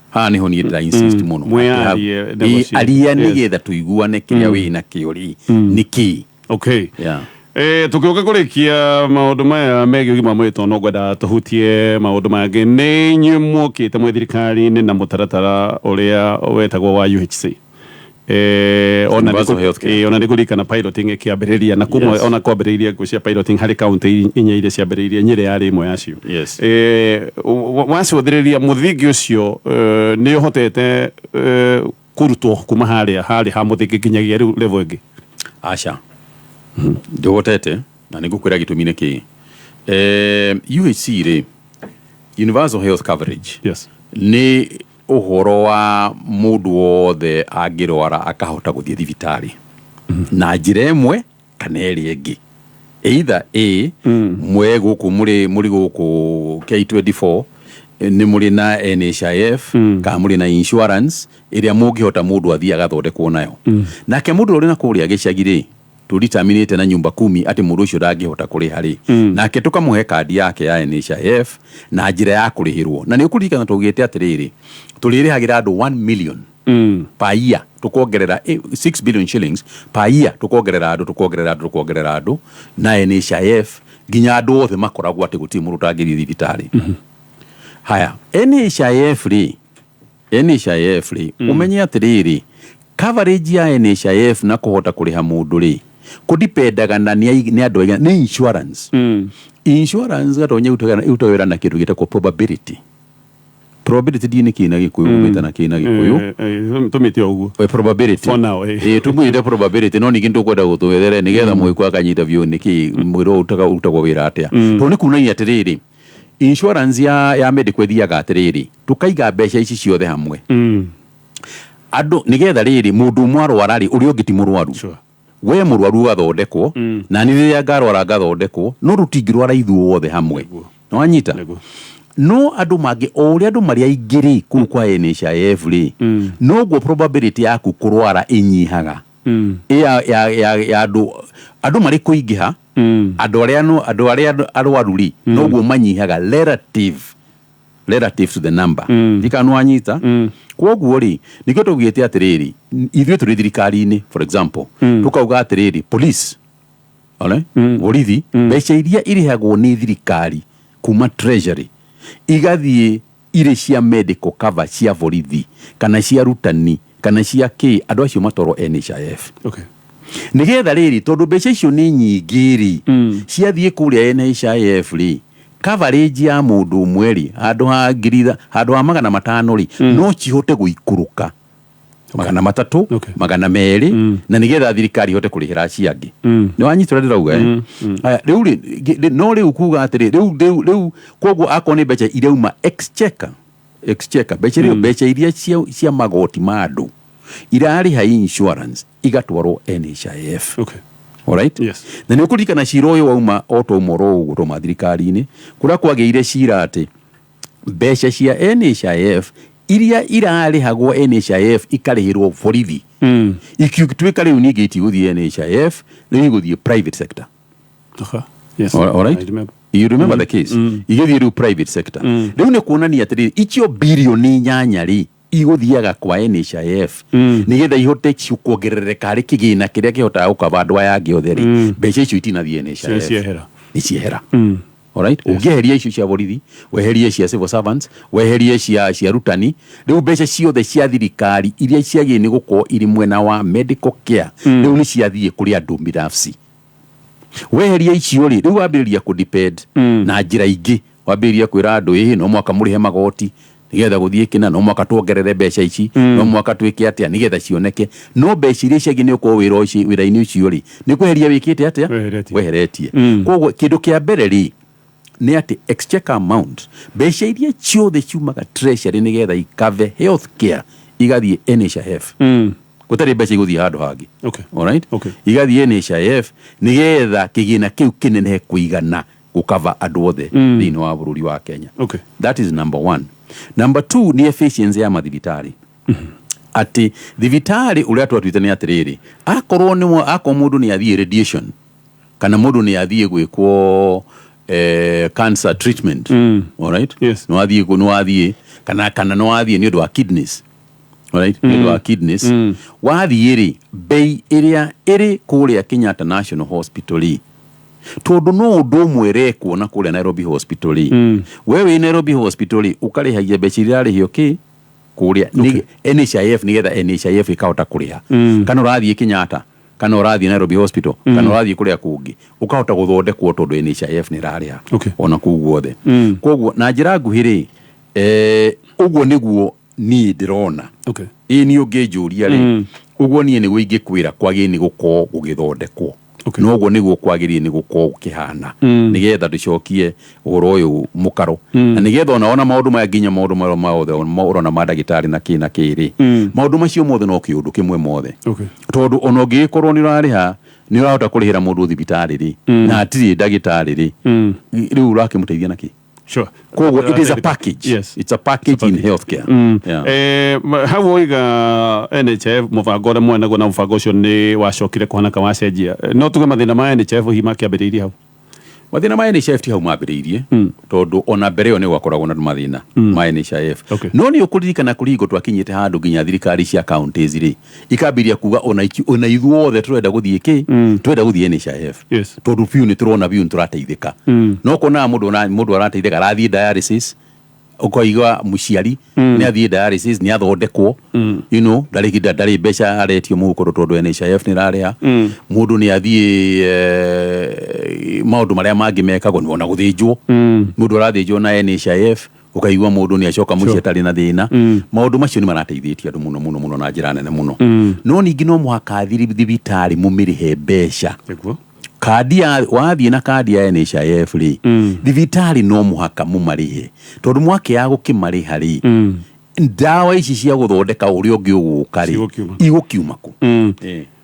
S3: Haha nĩho niĩ ndĩra insist mũno.
S2: Mwĩyarie, negotiate.
S3: Aria nĩgetha tũiguane kĩrĩa wĩna kĩo rĩ nĩ kĩ. Yeah.
S2: Tukiũka kũrĩkia maũndũ maya megiĩ ũgima wa mwĩrĩ, tondũ no ngwenda tũhutie maũndũ mangĩ, nĩ inyuĩ mwokĩte mwĩ thirikari-inĩ na mũtaratara ũrĩa wetagwo wa UHC. Ona
S3: Universal healthcare.
S2: Ona nĩ kũririkana piloting ĩkĩambĩrĩria na kuma ona kwambĩrĩirie ngũ cia piloting harĩ kaunti inya iria ciambĩrĩirie, Nyĩrĩ yarĩ ĩmwe yacio. Wacũthĩrĩria mũthingi ũcio, nĩ ũhotete kũrutwo kuma harĩa harĩ ha mũthingi nginyagia rĩu level ĩngĩ?
S3: Aca. Ndĩhotete na nĩ ngũkwĩra gĩtũmi nĩ kĩĩ. UHC rĩ, Universal Health Coverage, nĩ ũhoro wa mũndũ wothe angĩrwara akahota gũthiĩ thibitarĩ na njĩra ĩmwe kana ĩrĩa ĩngĩ, either a mwe gũkũ mũrĩ gũkũ K24 nĩ mũrĩ na NHIF kana mũrĩ na insurance ĩrĩa mũngĩhota mũndũ athiĩ agathondekwo nayo. Nake mũndũ ũrĩ na kũrĩa gĩcagi rĩ, tũritaminĩte na nyumba kumi atĩ mũndũ ũcio ndangĩhota kũrĩha rĩ, nake tũkamũhe kandi yake ya NHIF na njĩra ya kũrĩhĩrwo. Na nĩ ũkũririkana tũgĩte atĩrĩrĩ, tũrĩrĩhagĩra andũ 1 million per year, tukongerera 6 billion shillings per year, tukongerera andũ, tukongerera andũ, tukongerera andũ na NHIF nginya andũ othe makoragwo atĩ gũtirĩ mũndũ ũtangĩthiĩ thibitarĩ. Haya, NHIF rĩ, NHIF rĩ, ũmenye atĩrĩrĩ, coverage ya NHIF na kũhota kũrĩha mũndũ rĩ, kũdipendaga na nĩ andũ aigana. Nĩ insurance. Insurance gatonya ĩrutaga wĩra na kĩndũ gĩtagwo probability. Probability ndiĩ nĩ kĩ na Gĩkũyũ, umĩte na kĩ na Gĩkũyũ?
S2: Tũmĩte o ũguo.
S3: Probability.
S2: For now, eh.
S3: Ĩ, tũmwĩte probability, no ningĩ nĩtũkwenda gũtwethere nĩgetha mũgĩkũyũ akanyita biũ nĩkĩ mwĩrĩ ũrutagwo wĩra atĩa, tondũ nĩ kuonania atĩrĩrĩ, insurance ya medical ĩthiaga atĩrĩrĩ, tũkaiga mbeca ici ciothe hamwe andũ nĩgetha rĩrĩ mũndũ ũmwe arwara rĩ, ũrĩa ũngĩ ti mũrwaru. We mũrwaru ũgathondekwo, na nĩ rĩrĩa ngarwara ngathondekwo, no rũtingĩrwara ithuothe hamwe. Nĩwanyita?
S2: Nĩguo.
S3: No andũ mangĩ, o ũrĩa andũ marĩ aingĩ rĩ kũu kwa NHIF rĩ, noguo probability yaku kũrwara ĩnyihaga. Ĩ ya andũ marĩ kũingĩha, andũ arĩa no andũ arĩa arwaru rĩ, noguo manyihaga relative to the number. Ndikana wanyita? Kwoguo rĩ, nĩkĩo tũgĩte atĩrĩrĩ, ithuĩ tũrĩ thirikari-inĩ, for example, tũkauga atĩrĩrĩ, police one borithi, mbeca iria irĩhagwo nĩ thirikari kuma treasury igathiĩ irĩ cia medical cover cia borithi kana cia arutani kana cia kĩ, andũ acio matwarwo NHIF. Nĩgetha rĩrĩ, tondũ mbeca icio nĩ nyingĩ rĩ, ciathiĩ kũrĩa NHIF rĩ, coverage ya mũndũ ũmwe rĩ, handũ ha ngiri handũ ha 500 rĩ, no cihote gũikũrũka 300, 200, na nĩgetha thirikari ihote kũrĩhĩra acio angĩ. Nĩ wanyita ũrĩa ndĩrauga, eh? Aya, rĩu rĩ, no rĩu kuga atĩrĩ, rĩu koguo akorwo nĩ mbeca irauma exchequer, mbeca rĩu, mbeca iria cia magoti ma andũ irarĩha insurance igatwarwo NHIF. Alright?
S2: Yes.
S3: Na nĩ ũkũririkana cira ũyũ wauma o twauma oro ũguo twauma thirikari-inĩ, kũrĩa kwagĩire cira atĩ mbeca cia NHIF iria irarĩhagwo NHIF ikarĩhĩrwo borithi ikituĩka rĩu ningĩ itigũthiĩ NHIF, rĩu igũthiĩ private sector.
S2: Yes.
S3: All right?
S2: I remember.
S3: You remember the case? Igĩthiĩ rĩu private sector. Rĩu nĩ kuonania atĩrĩrĩ, icio 8 birioni rĩ igũthiaga kwa NHIF nĩgetha ihote kuongerereka harĩ kĩgĩna kĩrĩa kĩhotaga gũkaba andũ aya angĩ othe rĩ, mbeca icio itinathiĩ NHIF.
S2: Ciehera.
S3: Nĩ ciehera. Alright? Ũngĩeheria icio cia borithi, weherie cia civil servants, weherie cia arutani, rĩu mbeca ciothe cia thirikari iria ciagĩrĩire nĩ gũkorwo irĩ mwena wa medical care rĩu nĩ ciathiĩ kũrĩ andũ binafsi. Weheria icio rĩ, rĩu wambĩrĩria kũ depend na njĩra ingĩ, wambĩrĩria kwĩra andũ, ĩhĩ, no mwaka mũrĩhe magoti nĩgetha gũthiĩ kĩna, no mwaka tuongerere mbeca ici, no mwaka twĩke atĩa nĩgetha cioneke, no mbeca iria ciagĩ nĩ ũkorwo wĩra ũcio, wĩra-inĩ ũcio rĩ, nĩ kweheria wĩkĩte atĩa?
S2: Weheretie.
S3: Weheretie. Koguo kĩndũ kĩa mbere rĩ, nĩ atĩ exchequer amount, mbeca iria ciothe ciumaga treasury nĩgetha ikave health care igathiĩ NHIF. Gũtarĩ mbeca igũthiĩ handũ hangĩ. Alright?
S2: Okay.
S3: Igathiĩ NHIF nĩgetha kĩgĩna kĩu kĩnenehe kũigana gũkava andũ othe thĩinĩ wa bũrũri wa Kenya. That is number one. Number two nĩ efficiency ya mathibitarĩ, atĩ thibitarĩ ũrĩa twatuĩte nĩ atĩrĩrĩ, akorwo nĩ akorwo mũndũ nĩ athiĩ radiation kana mũndũ nĩ athiĩ gwĩkwo cancer treatment, alright?
S2: Yes.
S3: Nĩ wathiĩ nĩ wathiĩ kana nĩ wathiĩ nĩ ũndũ wa kidneys, alright, nĩ ũndũ wa kidneys, wathiĩ rĩ, bei ĩrĩa ĩrĩ kũrĩa Kenyatta National Hospital rĩ, tondũ no ũndũ ũmwe ĩrekwo na kũrĩa Nairobi Hospital rĩ, we wĩ Nairobi Hospital rĩ, ũkarĩhagia mbeca iria irarĩhio kĩ kũrĩa NHIF, nĩgetha NHIF ĩkahota kũrĩha, kana ũrathiĩ Kenyatta kana ũrathiĩ Nairobi Hospital kana ũrathiĩ kũrĩa kũngĩ, ũkahota gũthondekwo tondũ NHIF nĩ ĩrarĩha ona kũu guothe. Koguo na njĩra nguhĩ rĩ, ũguo nĩguo niĩ ndĩrona. Ĩ niĩ ũngĩnjũria rĩ, ũguo niĩ nĩguo ingĩkwĩra kwagĩrĩire nĩ gũkorwo gũgĩthondekwo. Noguo niguo kwagĩrĩire nĩ gũkorwo gũkĩhana, nĩgetha tũcokie ũhoro ũyũ mũkaro, na nĩgetha ona maũndũ maya, nginya maũndũ marĩa mothe ũrona ma ndagĩtarĩ na kĩ na kĩ rĩ, maũndũ macio mothe no kĩũndũ kĩmwe mothe, tondũ ona ũngĩgĩkorwo nĩ ũrarĩha, nĩ ũrahota kũrĩhĩra mũndũ thibitarĩ rĩ, na hatirĩ ndagĩtarĩ rĩ, rĩu ũrakĩmũteithia na kĩ? Koguo it is a package. It's a package in healthcare. Yeah.
S2: Hau oiga NHIF, mũbango ũrĩa mwenaguo na mũbango ũcio nĩ wacokire kũhana ka wacenjia. No tuge mathĩna ma NHIF hihi makĩambĩrĩirie hau?
S3: Mathĩna ma NHIF ti hau mambĩrĩirie, tondũ ona mbere ĩyo nĩ gwakoragwo na mathĩna ma NHIF. No nĩ ũkũririkana kũrĩ hingo twakinyĩte handũ nginya thirikari cia counties rĩ ikambĩrĩria kuga ona ithuothe tũrenda gũthiĩ kĩ, tũrenda gũthiĩ NHIF, tondũ biũ nĩ tũrona biũ nĩ tũrateithĩka. No kuonaga mũndũ arateithĩka, arathiĩ dialysis, ũkoiga mũciari nĩ athiĩ dialysis, nĩ athondekwo, ndarĩ mbeca aretio mũhuko tondũ NHIF nĩ ĩrarĩha. Mũndũ nĩ athiĩ maũndũ marĩa mangĩ mekagwo, nĩ ona gũthĩnjwo, mũndũ arathĩnjwo na NHIF, ũkaigua mũndũ nĩ acoka mũciĩ atarĩ na thĩna. Maũndũ macio nĩ marateithĩtie andũ mũno mũno mũno na njĩra nene mũno. No ningĩ no mũhaka thibitarĩ mũmĩrĩhe mbeca. Kandi ya wathiĩ na kandi ya NHIF rĩ, thibitarĩ no mũhaka mũmarĩhe, tondũ mwakĩaga gũkĩmarĩha rĩ, ndawa ici cia gũthondeka ũrĩa ũngĩ ũgũka rĩ,
S2: Cigũkiuma.
S3: Igũkiuma kũ?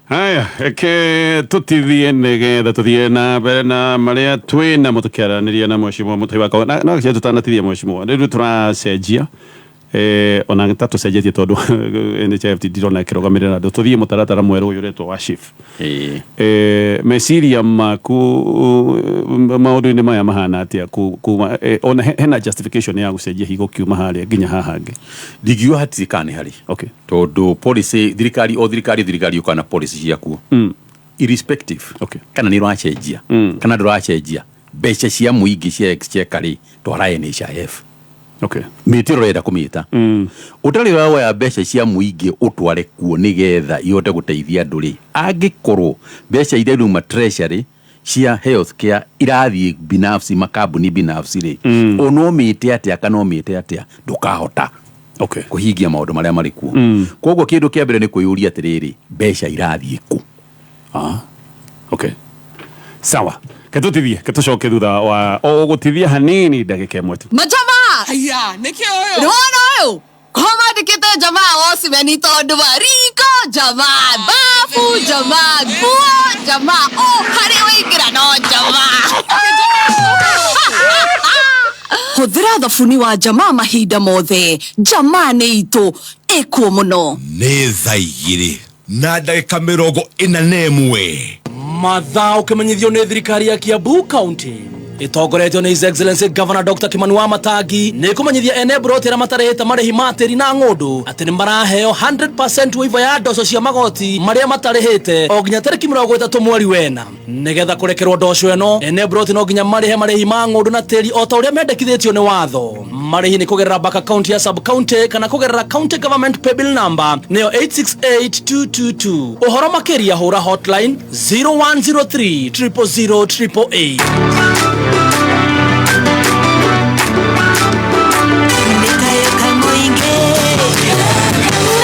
S2: Haya, reke tũtithie nĩgetha tũthiĩ na mbere na marĩa twĩ namo tũkĩaranĩria na mheshimiwa Mutahi wa Kahiga. Na no tũtanatithia, mheshimiwa, rĩu tũracenjia, ona ta tũcenjetie, tondũ NHIF ndirona ĩkĩrũgamĩrĩra andũ, tũthiĩ mũtaratara mwerũ ũyũ ũretwo wa SHIF. Meciria maku maũndũ-inĩ maya mahana atĩa kuma ona hena justification ya gũcenjia higo kiuma harĩa nginya haha hangĩ?
S3: Ndingiuga hatirĩ kana nĩ harĩ, tondũ policy thirikari, o thirikari yũkaga na policy ciakuo, irrespective kana nĩ ũracenjia kana ndũracenjia. Mbeca cia mũingĩ cia exchequer rĩ, twara NHIF. Mĩtĩ ũrenda kũmĩta ũtarĩ ũrawoya mbeca cia mũingĩ ũtware kuo nĩgetha ihote gũteithia andũ rĩ, angĩkorwo mbeca iria irauma treasury cia health care irathiĩ binafsi, makambuni binafsi rĩ, ona ũmĩte atĩa kana ũmĩte atĩa, ndũkahota kũhingia maũndũ marĩa marĩ kuo. Koguo kĩndũ kĩa mbere nĩ kwĩyũria atĩrĩrĩ, mbeca irathiĩ kũ?
S2: Ah. Okay. Sawa. Ketutithie, ketucoke thutha wa o gũtithia hanini ndagĩka ĩmwe tu.
S4: Majama!
S5: Haya, nĩkĩ ũyũ?
S4: Nĩwona ũyũ? Ko mandĩkĩte jamaa wocimeni tondũ wa riko jamaa, bafu jamaa, nguo jamaa, o harĩa waingĩra no jamaa. Hũthĩra thabuni wa jamaa mahinda mothe. Jamaa nĩ itũ ĩkuo mũno.
S6: Nĩ thaa 2:41.
S5: Mathaa ũkĩmenyithio nĩ thirikari ya Kiambu County ĩtongoretio nĩ His Excellency Governor Dr. Kimani Wamatangi nĩ kũmenyithia ene mburoti arĩa matarĩhĩte marĩhi ma tĩri na ng'ũndũ atĩ nĩ maraheo 100% waiver ya ndoco cia magoti marĩa matarĩhĩte o nginya tarĩki 30 mweri wena. Nĩgetha kũrekerwo ndoco ĩno, ene mburoti no nginya marĩhe marĩhi ma ng'ũndũ na tĩri o ta ũrĩa mendekithĩtio nĩ watho. Marĩhi nĩ kũgerera bank account ya sub county kana kũgerera county government paybill number nĩyo 868222. Ũhoro makĩria hũra hotline 0103 000 888.
S7: Nĩkayo kamũingĩ,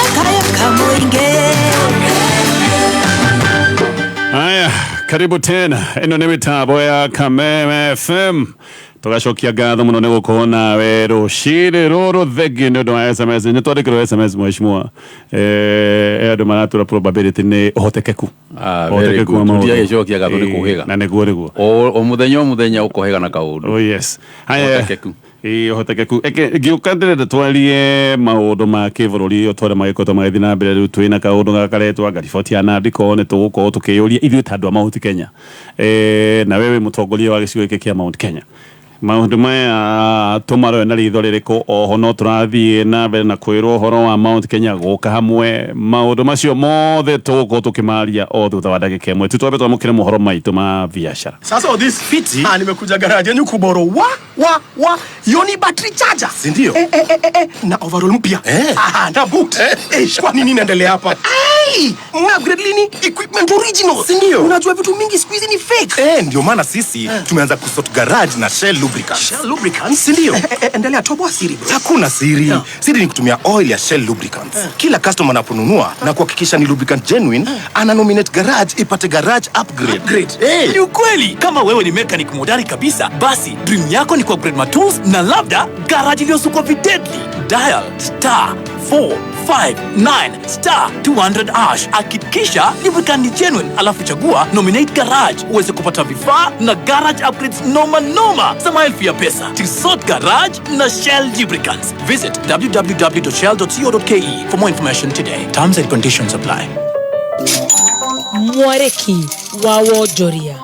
S7: nĩkayo kamũingĩ.
S2: Haya, karibu tena. Ĩno nĩ mĩtambo ya Kameme FM. Tũgacokia ngatho mũno nĩ gũkorwo nawe rũcinĩ rũrũ. Thengiũ nĩ ũndũ wa SMS. Nĩ twandĩkĩrwo SMS, mheshimiwa. Andũ maratũra probability nĩ ũhotekeku.
S3: Ah, very
S2: Ũhotekeku wa
S3: good.
S2: maũndũ.
S3: Tũtiagĩcokia ngatho nĩ kũhĩga.
S2: Na nĩguo nĩguo.
S3: O mũthenya o mũthenya ũkohĩga na kaũndũ.
S2: Oh yes. Haya.
S3: Ũhotekeku.
S2: Ĩĩ, ũhotekeku. Eke ngĩũka ndĩrenda twarie maũndũ ma kĩbũrũri o ta ũrĩa magĩkoretwo magĩthiĩ na mbere. Rĩu twĩna kaũndũ gaka karetwo anga riboti ya Nandiko, nĩ tũgũkorwo tũkĩyũria ithuĩ ta andũ a Mount Kenya. Na we wĩ mũtongoria wa gĩcigo gĩkĩ kĩa Mount Kenya. Maũndũ maya tũmaroe na ritho rĩrĩkũ? Oho no tũrathiĩ na mbere na kwĩrwo ũhoro wa Mount Kenya gũka hamwe. Maũndũ macio mothe tũgũkorwo tũkĩmaria o thutha wa ndagĩka ĩmwe tu. Twambe twamũkĩre mohoro maitũ ma biacara.
S8: Sasa this
S9: fiti.
S8: Ah, nimekuja garage yenu kuborrow wa yoni battery charger.
S9: Si ndio?
S8: Eh, eh, eh, eh, eh. Na overall mpya.
S9: Eh.
S8: Ah, na boot. Eh. Kwa nini inaendelea hapa? Hey, upgrade lini? Equipment original.
S9: Si ndio?
S8: Unajua vitu mingi siku hizi ni fake.
S9: Eh, ndio maana sisi tumeanza kusort garage na Shell Lubricants.
S8: Shell Lubricants?
S9: Si ndio?
S8: Eh, eh, endelea toboa siri bro.
S9: Hakuna siri. Siri ni kutumia oil ya Shell Lubricants. Kila customer anaponunua na kuhakikisha ni lubricant genuine, ana nominate garage ipate garage upgrade.
S8: Upgrade.
S9: Eh.
S10: Ni ukweli, kama wewe ni mechanic hodari kabisa, basi dream yako ni kuupgrade matools na labda garage iliyosukwa videadly. Dial star 459 star 200 hash, hakikisha lubricant ni genuine, alafu chagua nominate garage uweze kupata vifaa na garage upgrades noma noma za maelfu ya pesa. Tusort garage na Shell Lubricants. Visit www.shell.co.ke for more information today. Terms and conditions apply.
S11: Mwarĩki wa wonjoria.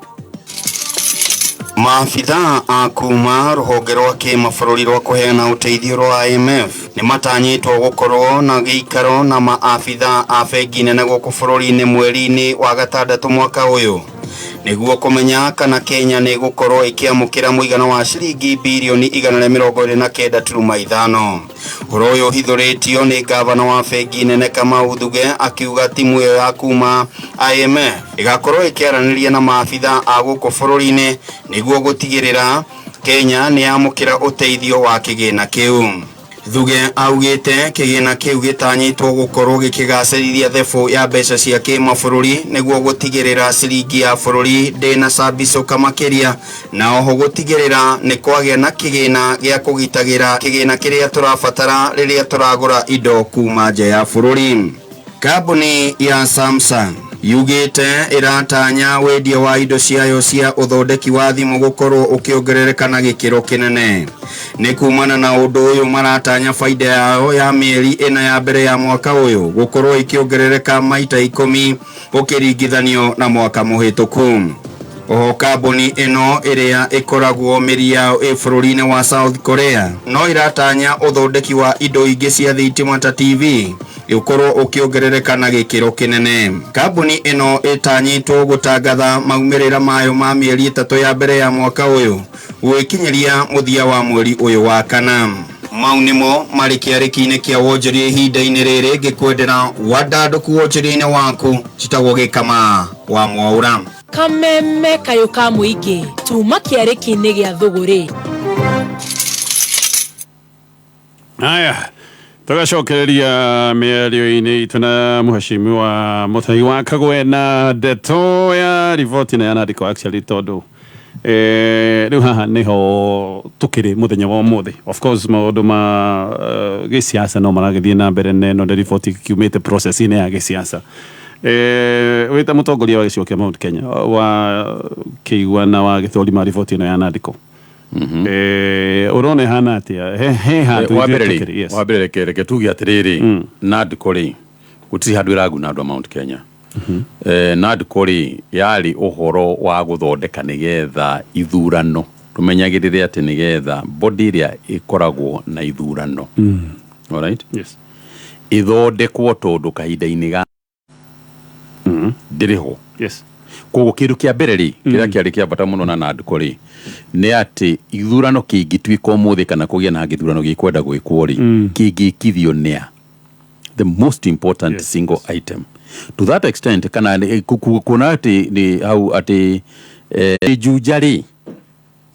S12: Maabithaa a kuma rũhonge rwa kĩmabũrũri rwa kũheana ũteithio rwa IMF nĩ matanyĩtwo gũkorwo na gĩikaro na maabithaa a bengi nene gũkũ bũrũri-inĩ mweri-inĩ wa gatandatũ mwaka ũyũ nĩguo kũmenya kana Kenya nĩ ĩgũkorwo ĩkĩamũkĩra mũigana wa ciringi birioni 129.5. Ũhoro ũyũ ũhithũrĩtio nĩ ngavana wa bengi nene Kamau Thuge akiuga timu ĩyo ya kuma IMF ĩgakorwo ĩkĩaranĩria na maabithaa a gũkũ bũrũri-inĩ nĩguo gũtigĩrĩra Kenya nĩ yamũkĩra ũteithio wa kĩgĩna kĩu. Thuge augĩte kĩgĩna kĩu gĩtanyĩtwo gũkorwo gĩkĩgacĩrithia thebũ ya mbeca cia kĩmabũrũri nĩguo gũtigĩrĩra ciringi ya bũrũri ndĩnacambicũka makĩria na oho gũtigĩrĩra nĩ kwagĩa na kĩgĩna gĩa kũgitagĩra kĩgĩna kĩrĩa tũrabatara rĩrĩa tũragũra indo kuma nja ya bũrũri. Kambuni ya Samsung yugĩte ĩratanya wendia wa indo ciayo cia ũthondeki wa thimũ gũkorwo ũkĩongerereka na gĩkĩro kĩnene. Nĩ kumana na ũndũ ũyũ maratanya baida yao ya mĩeri ĩna ya mbere ya mwaka ũyũ gũkorwo ĩkĩongerereka maita 10 ũkĩringithanio na mwaka mũhĩtũku. Oho kambuni ĩno ĩrĩa ĩkoragwo mĩri yao ĩ bũrũri-inĩ wa South Korea no ĩratanya ũthondeki wa indo ingĩ cia thitima ta TV ũkorwo ũkĩongerereka na gĩkĩro kĩnene. Kambuni ĩno ĩtanyĩtwo gũtangatha maumĩrĩra mayo ma mĩeri 3 ya mbere ya mwaka ũyũ gwĩkinyĩria mũthia wa mweri ũyũ wa kana. Mau nĩmo marĩ kĩarĩki-inĩ kĩa wonjoria ihinda-inĩ rĩrĩ ngĩkwendera wandandũku wonjoria-inĩ waku njĩtagwo Gĩkama wa Mwaũra.
S11: Kameme kayũ ka mũingĩ tuma kĩarĩki-inĩ gĩa thũgũrĩ.
S2: Haya, tugacokereria mĩario-inĩ itũ na mũheshimiwa Mũthai wa Kagwe na ndeto ya riboti na yanandĩkwo actually tondũ rĩu haha nĩho tũkĩrĩ mũthenya wa ũmũthĩ. Of course maũndũ ma gĩsiasa no maragĩthiĩ na mbere na ĩno nĩ riboti kiumĩte process-inĩ ya gĩsiasa. Wĩta mũtongoria wa gĩcigo kĩa Mount Kenya wa kĩigua na wa gĩthũrima riboti ĩno yanandĩkwo. Ũrona ĩhana atĩa? He handũ
S3: Wa mbere
S2: ithuĩ
S3: rĩ,
S2: tũkĩrĩ, yes.
S3: wa mbere reke tuge atĩrĩrĩ, NADCO rĩ gũtirĩ handũ ĩraguna andũ a Mount Kenya. NADCO rĩ yarĩ ũhoro wa gũthondeka nĩgetha ithurano tũmenyagĩrĩre atĩ nĩgetha body ĩrĩa ĩkoragwo na ithurano, alright?
S2: Yes.
S3: Ĩthondekwo tondũ kahinda-inĩ ga ndĩrĩ ho.
S2: Yes.
S3: Koguo kĩndũ kĩa mbere rĩ kĩrĩa kĩarĩ kĩa bata mũno na NADCO rĩ nĩ atĩ ithurano kĩngĩtuĩka ũmũthĩ kana kũgĩe na gĩthurano gĩkwenda gwĩkwo rĩ kĩngĩkithio nĩa the most important, yes, single item to that extent kana kuona atĩ nĩ hau atĩ Juja rĩ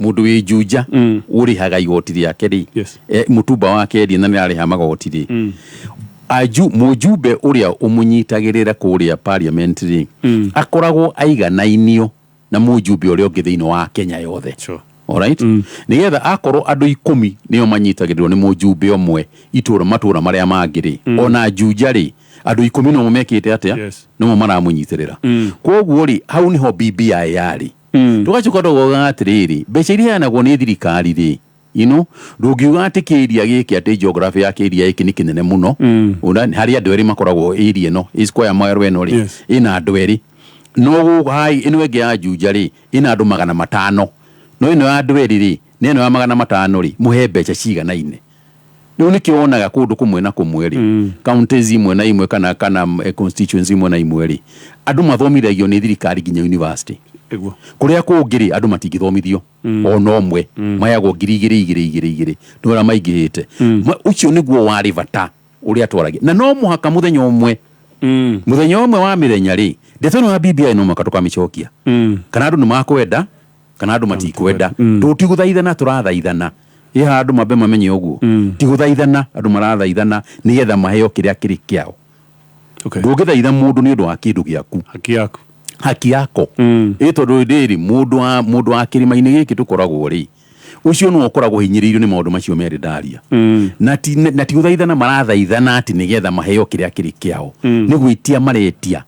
S3: mũndũ wĩ Juja ũrĩhaga igoti rĩake rĩ,
S2: yes,
S3: mũtumba wake endia na nĩ ararĩha magoti rĩ, aju mũjumbe ũrĩa ũmũnyitagĩrĩra kũrĩa parliament rĩ akoragwo aiganainio na mũjumbe ũrĩa ũngĩ thĩinĩ wa Kenya yothe.
S2: Sure.
S3: Alright? Nĩgetha akorwo andũ 10 nĩo manyitagĩrĩrwo nĩ mũjumbe ũmwe itũra matũra marĩa mangĩ rĩ, ona Juja rĩ andũ 10 nomo mekĩte atĩa,
S2: Yes.
S3: nomo maramũnyitĩrĩra. Koguo rĩ hau nĩho BBI yarĩ. Tũgacoka tũkoiga atĩrĩrĩ mbeca iria iheanagwo nĩ thirikari rĩ, you know, ndũngiuga atĩ kĩria gĩkĩ atĩ geography ya kĩria gĩkĩ nĩ kĩnene mũno. Ona harĩ andũ erĩ makoragwo area ĩno ĩ square mile ĩno rĩ,
S2: Yes.
S3: ĩna andũ erĩ no hai ĩno ĩngĩ ya Juja rĩ ĩna andũ 500 no ĩno ya andũ erĩ rĩ na ĩno ya 500 rĩ mũhe mbeca ciganaine. Rĩu nĩkĩo wonaga kũndũ kũmwe na kũmwe rĩ counties imwe na imwe kana constituency imwe na imwe rĩ andũ mathomithagio nĩ thirikari nginya university.
S2: Ĩguo.
S3: Kũrĩa kũngĩ rĩ andũ matingĩthomithio ona ũmwe mayagwo 2,000 2,000 2,000 nĩ ũrĩa maingĩhĩte. Ũcio nĩguo warĩ bata ũrĩa twaragia na no mũhaka mũthenya ũmwe Mũthenya ũmwe wa mĩthenya rĩ, ndeto ĩno ya BBI no mũhaka tũkamĩcokia, kana andũ nĩ makwenda kana andũ matikwenda. Tũtigũthaithana, tũrathaithana ĩ haha andũ mambe mamenye ũguo, ti gũthaithana andũ marathaithana nĩgetha maheo kĩrĩa kĩrĩ kĩao. Ndũngĩthaitha mũndũ nĩ ũndũ wa kĩndũ gĩaku,
S2: haki yaku,
S3: haki yako. Ĩ tondũ rĩrĩ, mũndũ wa kĩrĩma-inĩ gĩkĩ tũkoragwo rĩ, ũcio nĩwe ũkoragwo hinyĩrĩirio nĩ maũndũ macio merĩ ndaria. Na ti gũthaithana marathaithana atĩ nĩgetha maheo kĩrĩa kĩrĩ kĩao, nĩ gwĩtia maretia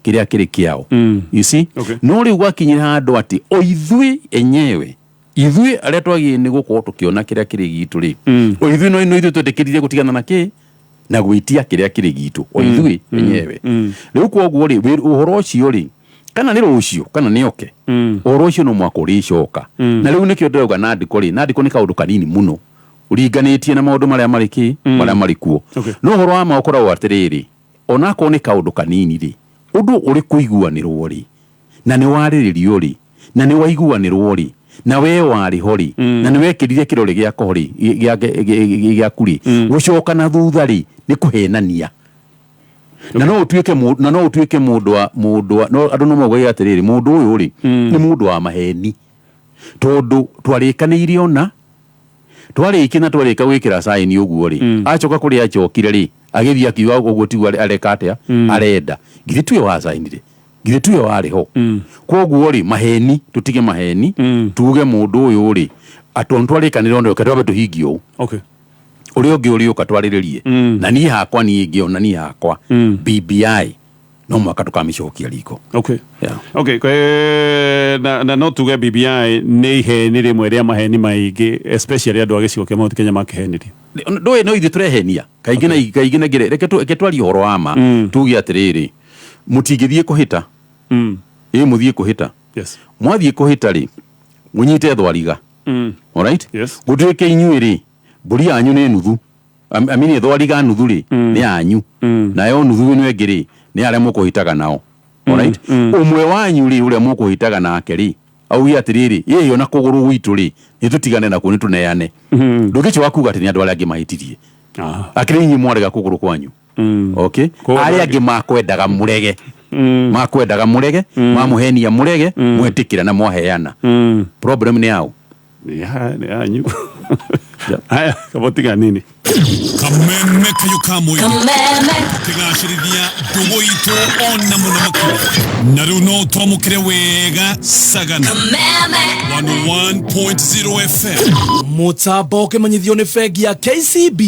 S3: kĩrĩa kĩrĩ kĩao, you see? No rĩu gwakinyĩra handũ atĩ o ithuĩ enyewe, ithuĩ arĩa twagĩrĩire nĩ gũkorwo tũkĩona kĩrĩa kĩrĩ gitũ rĩ, o ithuĩ no ithuĩ twetĩkĩrire gũtigana na kĩ na gwĩtia kĩrĩa kĩrĩ gitũ, o ithuĩ enyewe. Rĩu koguo rĩ, ũhoro ũcio rĩ, kana nĩ rũciũ kana nĩ oke, ũhoro ũcio no mwaka ũrĩcoka. Na rĩu nĩkĩo ndĩrauga nandĩko rĩ, nandĩko nĩ kaũndũ kanini mũno ũringanĩtie na maũndũ marĩa marĩ kĩ marĩa marĩ kuo. No ũhoro wa ma ũkoragwo atĩrĩrĩ, onakorwo nĩ kaũndũ kanini rĩ, ũndũ ũrĩ kũiguanĩrwo rĩ, na nĩ warĩrĩrio rĩ, na nĩ waiguanĩrwo rĩ, na we warĩ ho rĩ, na nĩ wekĩrire kĩrore gĩako rĩ, gĩaku rĩ, gũcoka na thutha rĩ, nĩ kũhenania. Na no ũtuĩke mũndũ wa no andũ no mauge atĩrĩrĩ, mũndũ ũyũ rĩ, nĩ mũndũ wa maheni, tondũ twarĩkanĩire ona twarĩkia na twarĩka gwĩkĩra saini ũguo rĩ, acoka kũrĩa acokire rĩ, agĩthiĩ akiuga ũguo tiguo areka atĩa arenda. Githĩ tuwe wacainire? Githĩ tuwe warĩ ho? Koguo rĩ, maheni, tũtige maheni, tuge mũndũ ũyũ rĩ, atĩ twarĩkanĩre ona reke twambe tũhingie ũũ, ũrĩa ũngĩ ũrĩũka twarĩrĩrie. Na niĩ hakwa, niĩ ngĩona, niĩ hakwa, BBI no mũhaka tũkamĩcokia riko. Yeah.
S2: Okay, na no tuge BBI nĩ iheni rĩmwe rĩa maheni maingĩ, especially andũ a gĩcigo kĩa Mount Kenya makĩhenirio.
S3: Ndũĩ no ithuĩ tũrehenia kaingĩ na kaingĩ na ngĩre reke twarie ũhoro wa ma, tuge atĩrĩrĩ, mũtingĩthiĩ kũhĩta, ĩ mũthiĩ kũhĩta, mwathiĩ kũhĩta rĩ, mũnyite thwariga. Alright? Gũtuĩke inyuĩ rĩ, mbũri yanyu nĩ nuthu, I mean, thwariga nuthu rĩ, nĩ yanyu, nayo nuthu ĩno ĩngĩ rĩ, nĩ arĩa mũkũhĩtaga nao. Alright? Ũmwe wanyu rĩ, ũrĩa mũkũhĩtaga nake rĩ, auge atĩrĩrĩ, ĩĩ ona kũgũrũ gwitũ rĩ, nĩ tũtigane nakuo, nĩ tũneane. Ndũngĩcoka kuga atĩ nĩ andũ arĩa angĩ mahĩtirie, akĩrĩ inyuĩ mwarega kũgũrũ kwanyu. Okay, arĩa angĩ makwendaga mũrege, makwendaga mũrege, mamũhenia mũrege, mwetĩkĩra na mwaheana. Problem nĩ yao.
S2: Nĩ yanyu. Haya, kabotiga nini.
S6: Kameme kayo ka mũingĩ kĩgacĩrithia ndũgũ itũ ona mũno makĩria, na rĩu no twamũkĩre wega Sagana 101.0 FM.
S5: Mũtambo ũkĩmenyithio nĩ bengi ya KCB.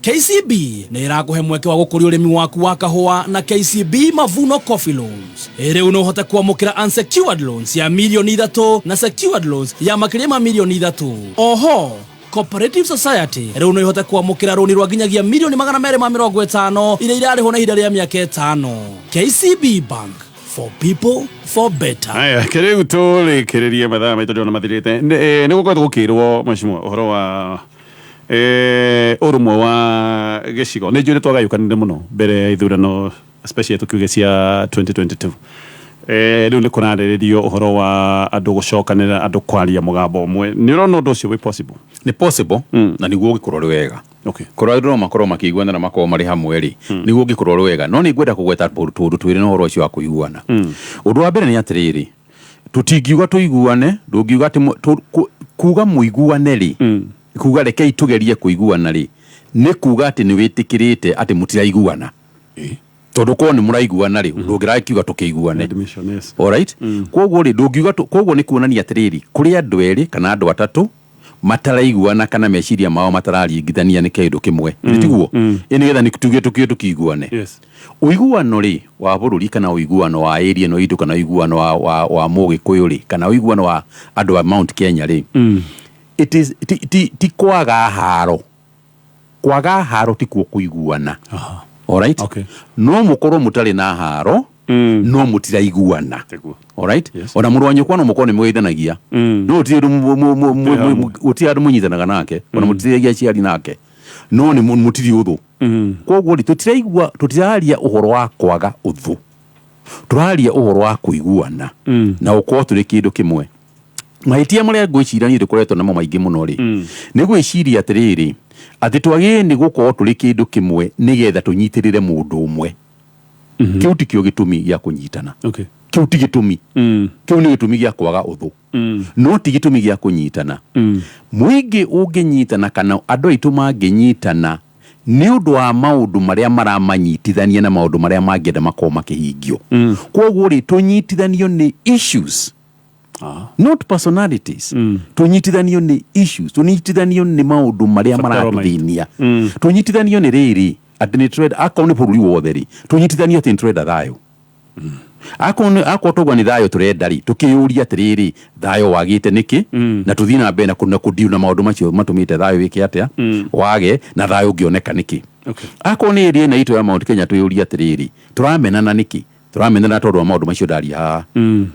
S5: KCB nĩ ĩrakũhe mweke wa gũkũria ũrĩmi waku wa kahũa na KCB Mavuno Coffee Loans. Rĩu no ũhote kwamũkĩra unsecured loans ya mirioni 3 na secured loans ya makĩria ma mirioni 3. Oho Cooperative Society rĩu no ihote kwamũkĩra rũni rwa nginyagia mirioni 250 iria irarĩhwo na ihinda rĩa mĩaka 5. KCB Bank, for people, for better.
S2: Aya, kĩrĩu tũrĩkĩrĩrie, mathaa maitũ ndĩrona mathirĩte. Nĩ gũkoretwo gũkĩrwo, mheshimiwa, ũhoro wa ũrũmwe wa gĩcigo. Nĩ njũĩ nĩ twagayũkanire mũno mbere ya ithurano, especially tũkiuge cia 2022. Rĩu nĩ kũrarĩrĩrio ũhoro wa andũ gũcokanĩrĩra, andũ kwaria mũgambo ũmwe. Nĩ ũrona ũndũ ũcio wĩ possible?
S3: Nĩ possible, na nĩguo ũngĩkorwo ũrĩ wega. Korwo andũ no makorwo makĩiguana na makorwo marĩ hamwe rĩ, nĩguo ũngĩkorwo ũrĩ wega. No nĩ ngwenda kũgweta tũũndũ twĩrĩ na ũhoro ũcio wa kũiguana. Ũndũ wa mbere nĩ atĩrĩrĩ, tũtingiuga tũiguane, ndũngiuga atĩ kuga mũiguane rĩ, kuga rekei tũgerie kũiguana rĩ, nĩ kuga atĩ nĩ wĩtĩkĩrĩte atĩ mũtiraiguana, tondũ korwo nĩ mũraiguana rĩ, ndũngĩrakiuga tũkĩiguane.
S2: Admission, yes.
S3: Alright, koguo rĩ, ndũngiuga koguo nĩ kuonania atĩrĩrĩ, kũrĩ andũ erĩ kana andũ atatũ mataraiguana kana meciria mao matararingithania nĩ kĩndũ kĩmwe. Tiguo? Ĩ nĩgetha nĩ tuge tũkio tũkĩiguane. Ũiguano rĩ wa bũrũri, kana ũiguano wa area ĩno itũ, kana ũiguano wa mũgĩkũyũ rĩ, kana ũiguano wa andũ a Mount Kenya rĩ, it is ti kwaga haro. Kwaga haro tikuo kũiguana. Alright? No mũkorwo mũtarĩ na haro, no mũtiraiguana. Alright? Ona mũrũ wa nyũkwa no mũkorwo nĩ mũgeithanagia, no gũtirĩ ũndũ gũtirĩ andũ mũnyitanaga nake, ona mũtithagia aciari nake, no nĩ mũtirĩ ũthũ. Koguo rĩ, tũtiraigua, tũtiraria ũhoro wa kwaga ũthũ, tũraria ũhoro wa kũiguana na ũkorwo tũrĩ kĩndũ kĩmwe. Mahĩtia marĩa ngwĩciria niĩ tũkoretwo namo maingĩ mũno rĩ, nĩ gwĩciria atĩrĩrĩ, atĩ twagĩrĩire nĩ gũkorwo tũrĩ kĩndũ kĩmwe nĩgetha tũnyitĩrĩre mũndũ ũmwe. Kĩu tikĩo gĩtũmi gĩa kũnyitana.
S2: Okay.
S3: Kĩu ti gĩtũmi. Kĩu nĩ gĩtũmi gĩa kwaga ũthũ, no ti gĩtũmi gĩa kũnyitana. Mũingĩ ũngĩnyitana kana andũ aitũ mangĩnyitana nĩ ũndũ wa maũndũ marĩa maramanyitithania na maũndũ marĩa mangĩenda makorwo makĩhingio. Koguo rĩ, tũnyitithanio nĩ issues, not personalities. Tũnyitithanio nĩ issues, tũnyitithanio nĩ maũndũ marĩa
S2: Mabataro maitũ.
S3: maratũthĩnia. Tũnyitithanio nĩ rĩrĩ, atĩ nĩ tũrenda, akorwo nĩ bũrũri wothe rĩ, tũnyitithanio atĩ nĩ tũrenda thayũ. Akorwo tauga nĩ thayũ tũrenda rĩ, tũkĩyũria atĩrĩrĩ, thayũ wagĩte nĩkĩ? Na tũthiĩ na mbere na kũndiu na maũndũ macio matũmĩte thayũ wĩke atĩa, wage, na thayũ ũngĩoneka nĩkĩ?
S2: Okay.
S3: Akorwo nĩ area ĩno itũ ya Mount Kenya, twĩyũrie atĩrĩrĩ, tũramenana nĩkĩ? Tũramenana tondũ wa maũndũ macio ndaria haha,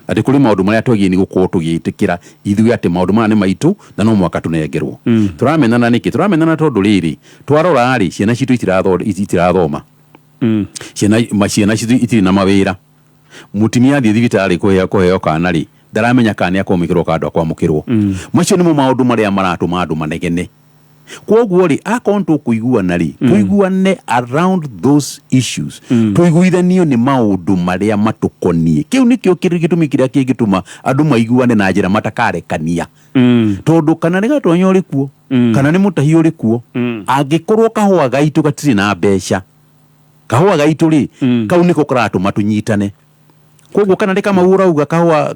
S3: atĩ kũrĩ maũndũ marĩa twagĩrĩire nĩ gũkorwo tũgĩtĩkĩra ithuĩ atĩ maũndũ maya nĩ maitũ na no mũhaka tũnengerwo. Tũramenana nĩkĩ? Tũramenana tondũ rĩrĩ, twarora rĩ, ciana citũ itirathoma, ciana citũ itirĩ na mawĩra, mũtumia athiĩ thibitarĩ kũheo kana rĩ, ndaramenya kana nĩ akwamũkĩrwo kana ndakwamũkĩrwo. Macio nĩmo maũndũ marĩa maratũma andũ manegene. Koguo rĩ, akorwo nĩ tũkũiguana rĩ, tũiguane around those issues, tũiguithanio nĩ maũndũ marĩa matũkoniĩ. Kĩu nĩkĩo kĩrĩ gĩtũmi kĩrĩa kĩngĩtũma andũ maiguane na njĩra matakarekania, tondũ kana nĩ gatonya ũrĩ kuo, kana nĩ mũtahi ũrĩ kuo, angĩkorwo kahũa gaitũ gatirĩ na mbeca, kahũa gaitũ rĩ, kau nĩko karatũma tũnyitane. Koguo kana nĩ Kamau ũrauga kahũa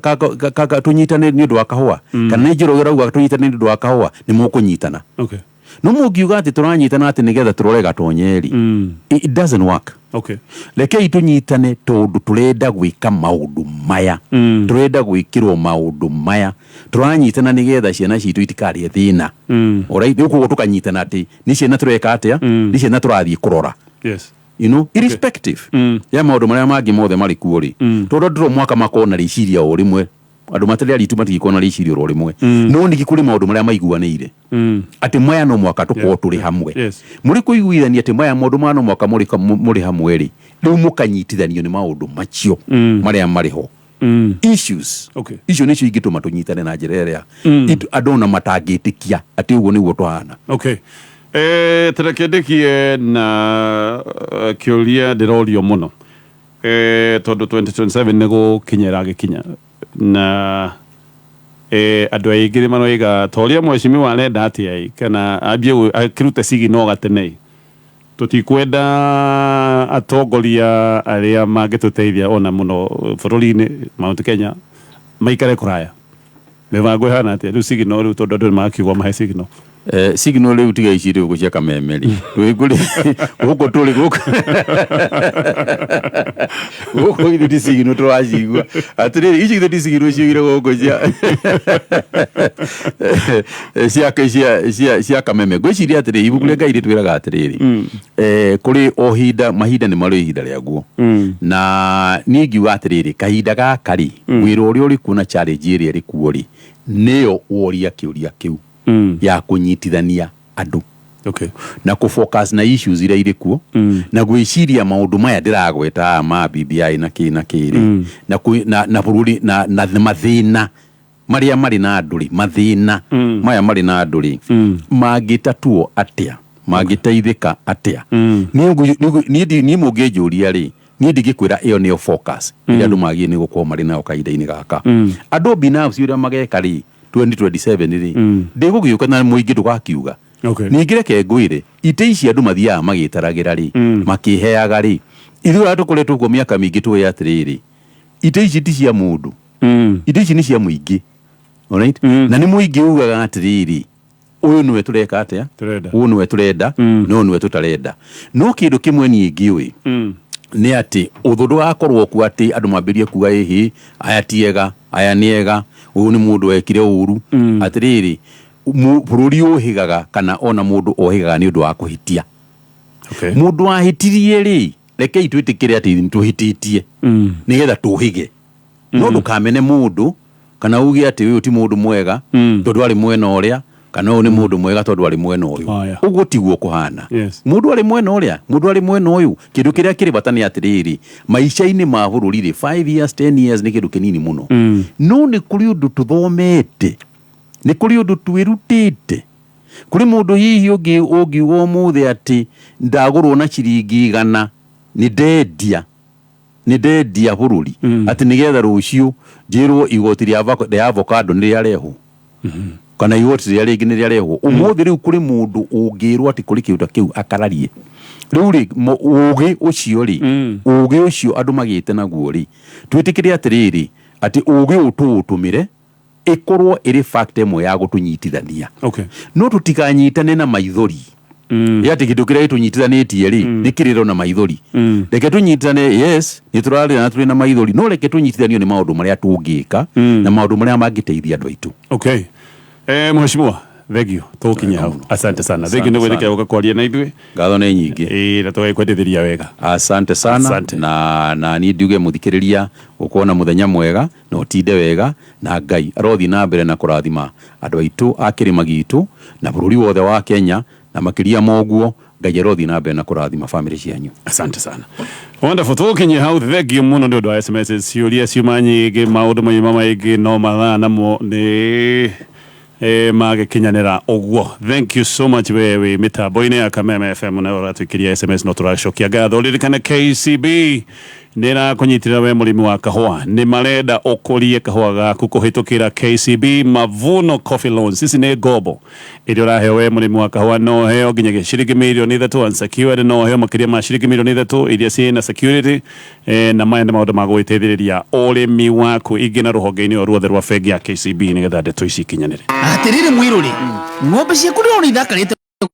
S3: tũnyitane nĩ ũndũ wa kahũa, kana nĩ Njoroge ũrauga tũnyitane nĩ ũndũ wa kahũa, nĩ mũkũnyitana.
S2: Okay.
S3: No mũngiuga atĩ tũranyitana atĩ nĩgetha tũrore gatonyeri, it doesn't work.
S2: Okay.
S3: Rekei tũnyitane tondũ tũrenda gwĩka maũndũ maya, tũrenda gwĩkĩrwo maũndũ maya, tũranyitana nĩgetha ciana citũ itikarĩe thĩna. Alright, rĩu koguo tũkanyitana atĩ nĩ ciana tũreka atĩa, nĩ ciana tũrathiĩ kũrora. Irrespective ya maũndũ marĩa mangĩ mothe marĩ kuo rĩ, tondũ andũ to mwaka makorwo na rĩciria o rĩmwe. Andũ matarĩ aritũ matingĩkorwo na rĩciria oro rĩmwe, no ningĩ kũrĩ maũndũ marĩa maiguanĩire atĩ maya no mwaka tũkorwo tũrĩ hamwe. Mũrĩ kũiguithania atĩ maya maũndũ maya no mwaka mũrĩ hamwe rĩ, rĩu mũkanyitithanio nĩ maũndũ macio marĩa marĩ ho, issues.
S2: Okay.
S3: Icio nĩcio ingĩtũma tũnyitane na njĩra ĩrĩa andũ ona matangĩtĩkia atĩ ũguo nĩguo tũhana.
S2: Okay. Tareke ndĩkie na kĩũria ndĩrorio mũno, tondũ 2027 nĩ gũkinya ĩragĩkinya na andũ aingĩ nĩ maroiga ta ũrĩa mheshimiwa arenda atĩa ĩ, kana ambie akĩrute signal gatene ĩ. Tũtikwenda atongoria arĩa mangĩtũteithia ona mũno bũrũri-inĩ Mount Kenya maikare kũraya. Mĩbango ĩhana atĩa rĩu, signal rĩu, tondũ andũ nĩ makiuga mahe signal?
S3: Signal rĩu tiga ici rĩu cia Kameme rĩ, twĩ gũkũ tũrĩ gũkũ gũkũ, ithuĩ ti signal tũracigua. Atĩrĩrĩ, ici ithuĩ ti signal ciugire gũkũ cia Kameme. Ngwĩciria atĩrĩ, ibuku rĩa Ngai rĩtwĩraga atĩrĩrĩ, kũrĩ o hinda, mahinda nĩ marĩ ihinda rĩaguo. Na niĩ ngiuga atĩrĩrĩ, kahinda gaka rĩ, wĩra ũrĩa ũrĩ kuo na challenge ĩrĩa ĩrĩ kuo rĩ, nĩyo woria kĩũria kĩu ya kũnyitithania andũ
S2: Okay.
S3: na kũ focus na issues iria irĩ kuo na gwĩciria maũndũ maya ndĩragweta haha ma BBI na kĩ na kĩ rĩ, na bũrũri na mathĩna marĩa marĩ na andũ rĩ, mathĩna maya marĩ na andũ rĩ, mangĩtatuo atĩa, mangĩteithĩka atĩa? Niĩ mũngĩnjũria rĩ, niĩ ndingĩkwĩra ĩyo nĩyo focus ĩrĩa andũ magĩrĩire nĩ gũkorwo marĩ nayo kahinda-inĩ gaka. Andũ binafsi ũrĩa mageka rĩ 2027 rĩ, ndĩgũgĩũka na mũingĩ ndũgakiuga.
S2: Okay.
S3: Ningĩ reke ngwĩre, itĩ ici andũ mathiaga magĩtaragĩra rĩ, makĩheaga rĩ, ithuĩ arĩa tũkoretwo kuo mĩaka mĩingĩ tũĩ atĩrĩrĩ, itĩ ici ti cia mũndũ, itĩ ici nĩ cia mũingĩ. Alright? Na nĩ mũingĩ ugaga atĩrĩrĩ, ũyũ nĩwe tũreka atĩa,
S2: Tũrenda.
S3: Ũyũ nĩwe tũrenda na ũyũ nĩwe tũtarenda. No kĩndũ kĩmwe niĩ ngĩũĩ nĩ atĩ ũthũ ndũgakorwo kuo atĩ andũ mambĩrĩrie kuga, ĩhĩ, aya ti ega, aya nĩ ega, ũyũ nĩ mũndũ wekire ũru. Atĩrĩrĩ, bũrũri ũhĩgaga kana ona mũndũ ohĩgaga nĩ ũndũ wa kũhĩtia.
S2: Okay.
S3: Mũndũ wahĩtirie rĩ, rekei twĩtĩkĩre atĩ nĩ tũhĩtĩtie nĩgetha tũhĩge. No ndũkamene mũndũ kana uge atĩ ũyũ ti mũndũ mwega tondũ arĩ mwena ũrĩa, kana ũyũ nĩ mũndũ mwega tondũ arĩ mwena ũyũ.
S2: Haya.
S3: Ũguo tiguo kũhana.
S2: Yes.
S3: Mũndũ arĩ mwena ũrĩa, mũndũ arĩ mwena ũyũ, kĩndũ kĩrĩa kĩrĩ bata nĩ atĩrĩrĩ, maica-inĩ ma bũrũri rĩ, 5 years, 10 years nĩ kĩndũ kĩnini mũno. No nĩ kũrĩ ũndũ tũthomete, nĩ kũrĩ ũndũ twĩrutĩte. Kũrĩ mũndũ hihi ũngĩ ũngiuga ũmũthĩ atĩ ndagũrwo na ciringi 100 nĩ ndendia. Nĩ ndendia bũrũri atĩ nĩgetha rũciũ njĩrwo igoti rĩa avocado nĩ rĩarehwo kana igoti rĩrĩa rĩngĩ nĩ rĩarehwo ũmũthĩ. Rĩu kũrĩ mũndũ ũngĩrwo atĩ kũrĩ kĩndũ ta kĩu akararie. Rĩu rĩ, ũgĩ ũcio rĩ, ũgĩ ũcio andũ magĩte naguo rĩ, twĩtĩkĩre atĩrĩrĩ atĩ ũgĩ ũyũ tũũtũmĩre ĩkorwo ĩrĩ factor ĩmwe ya gũtũnyitithania, no tũtikanyitane na maithori mm. Atĩ kĩndũ kĩrĩa gĩtũnyitithanĩtie rĩ nĩ kĩrĩro na maithori. Reke tũnyitane, yes, nĩ tũrarĩra na tũrĩ na maithori, no reke tũnyitithanio nĩ maũndũ marĩa tũngĩka na maũndũ marĩa mangĩteithia andũ aitũ.
S2: Okay, mheshimiwa, thengio, tũgũkinyia hau. Asante sana, thengio nĩ gwĩtĩkĩra gũka kwaria na ithuĩ.
S3: Ngatho nĩ nyingĩ.
S2: Ĩĩ, na tũgagĩkwendithĩria wega.
S3: Asante sana.
S2: Asante.
S3: Na niĩ ndiuge mũthikĩrĩria ũkorwo na mũthenya mwega na ũtinde wega, na Ngai arothiĩ na mbere na kũrathima andũ aitũ a kĩrĩma gitũ na bũrũri wothe wa Kenya, na makĩria ma ũguo Ngai arothiĩ na mbere na kũrathima bamĩrĩ cianyu.
S2: Asante sana, wonderful, tũgũkinyia hau. Thengio mũno nĩ ũndũ wa SMS. Ciũria ciuma nyingĩ, maũndũ mauma maingĩ, no mathaa namo nĩ magĩkinyanĩra ũguo. Thank you so much we wĩ mĩtambo-inĩ ya Kameme FM na ũratwĩkĩria SMS, no tũracokia ngatho. Ririkane KCB nĩ ĩrakũnyitĩrĩra we mũrĩmi wa kahũa, nĩ marenda ũkũrie kahũa gaku kũhĩtũkĩra KCB Mavuno Coffee Loans. Ici nĩ ngombo ĩrĩa ũraheo we mũrĩmi wa kahũa, no ũheo nginyagia ciringi 3 mirioni unsecured, no ũheo makĩria ma ciringi 3 mirioni iria ciĩna security, na maya nĩ maũndũ ma gũgĩteithĩrĩria ũrĩmi waku. Ingĩ na rũhonge-inĩ o ruothe rwa bengi ya KCB nĩgetha ndeto ici ikinyanĩre.
S13: Atiriri mwiruri, ng'ombe ciaku ndĩrona ithakarĩte.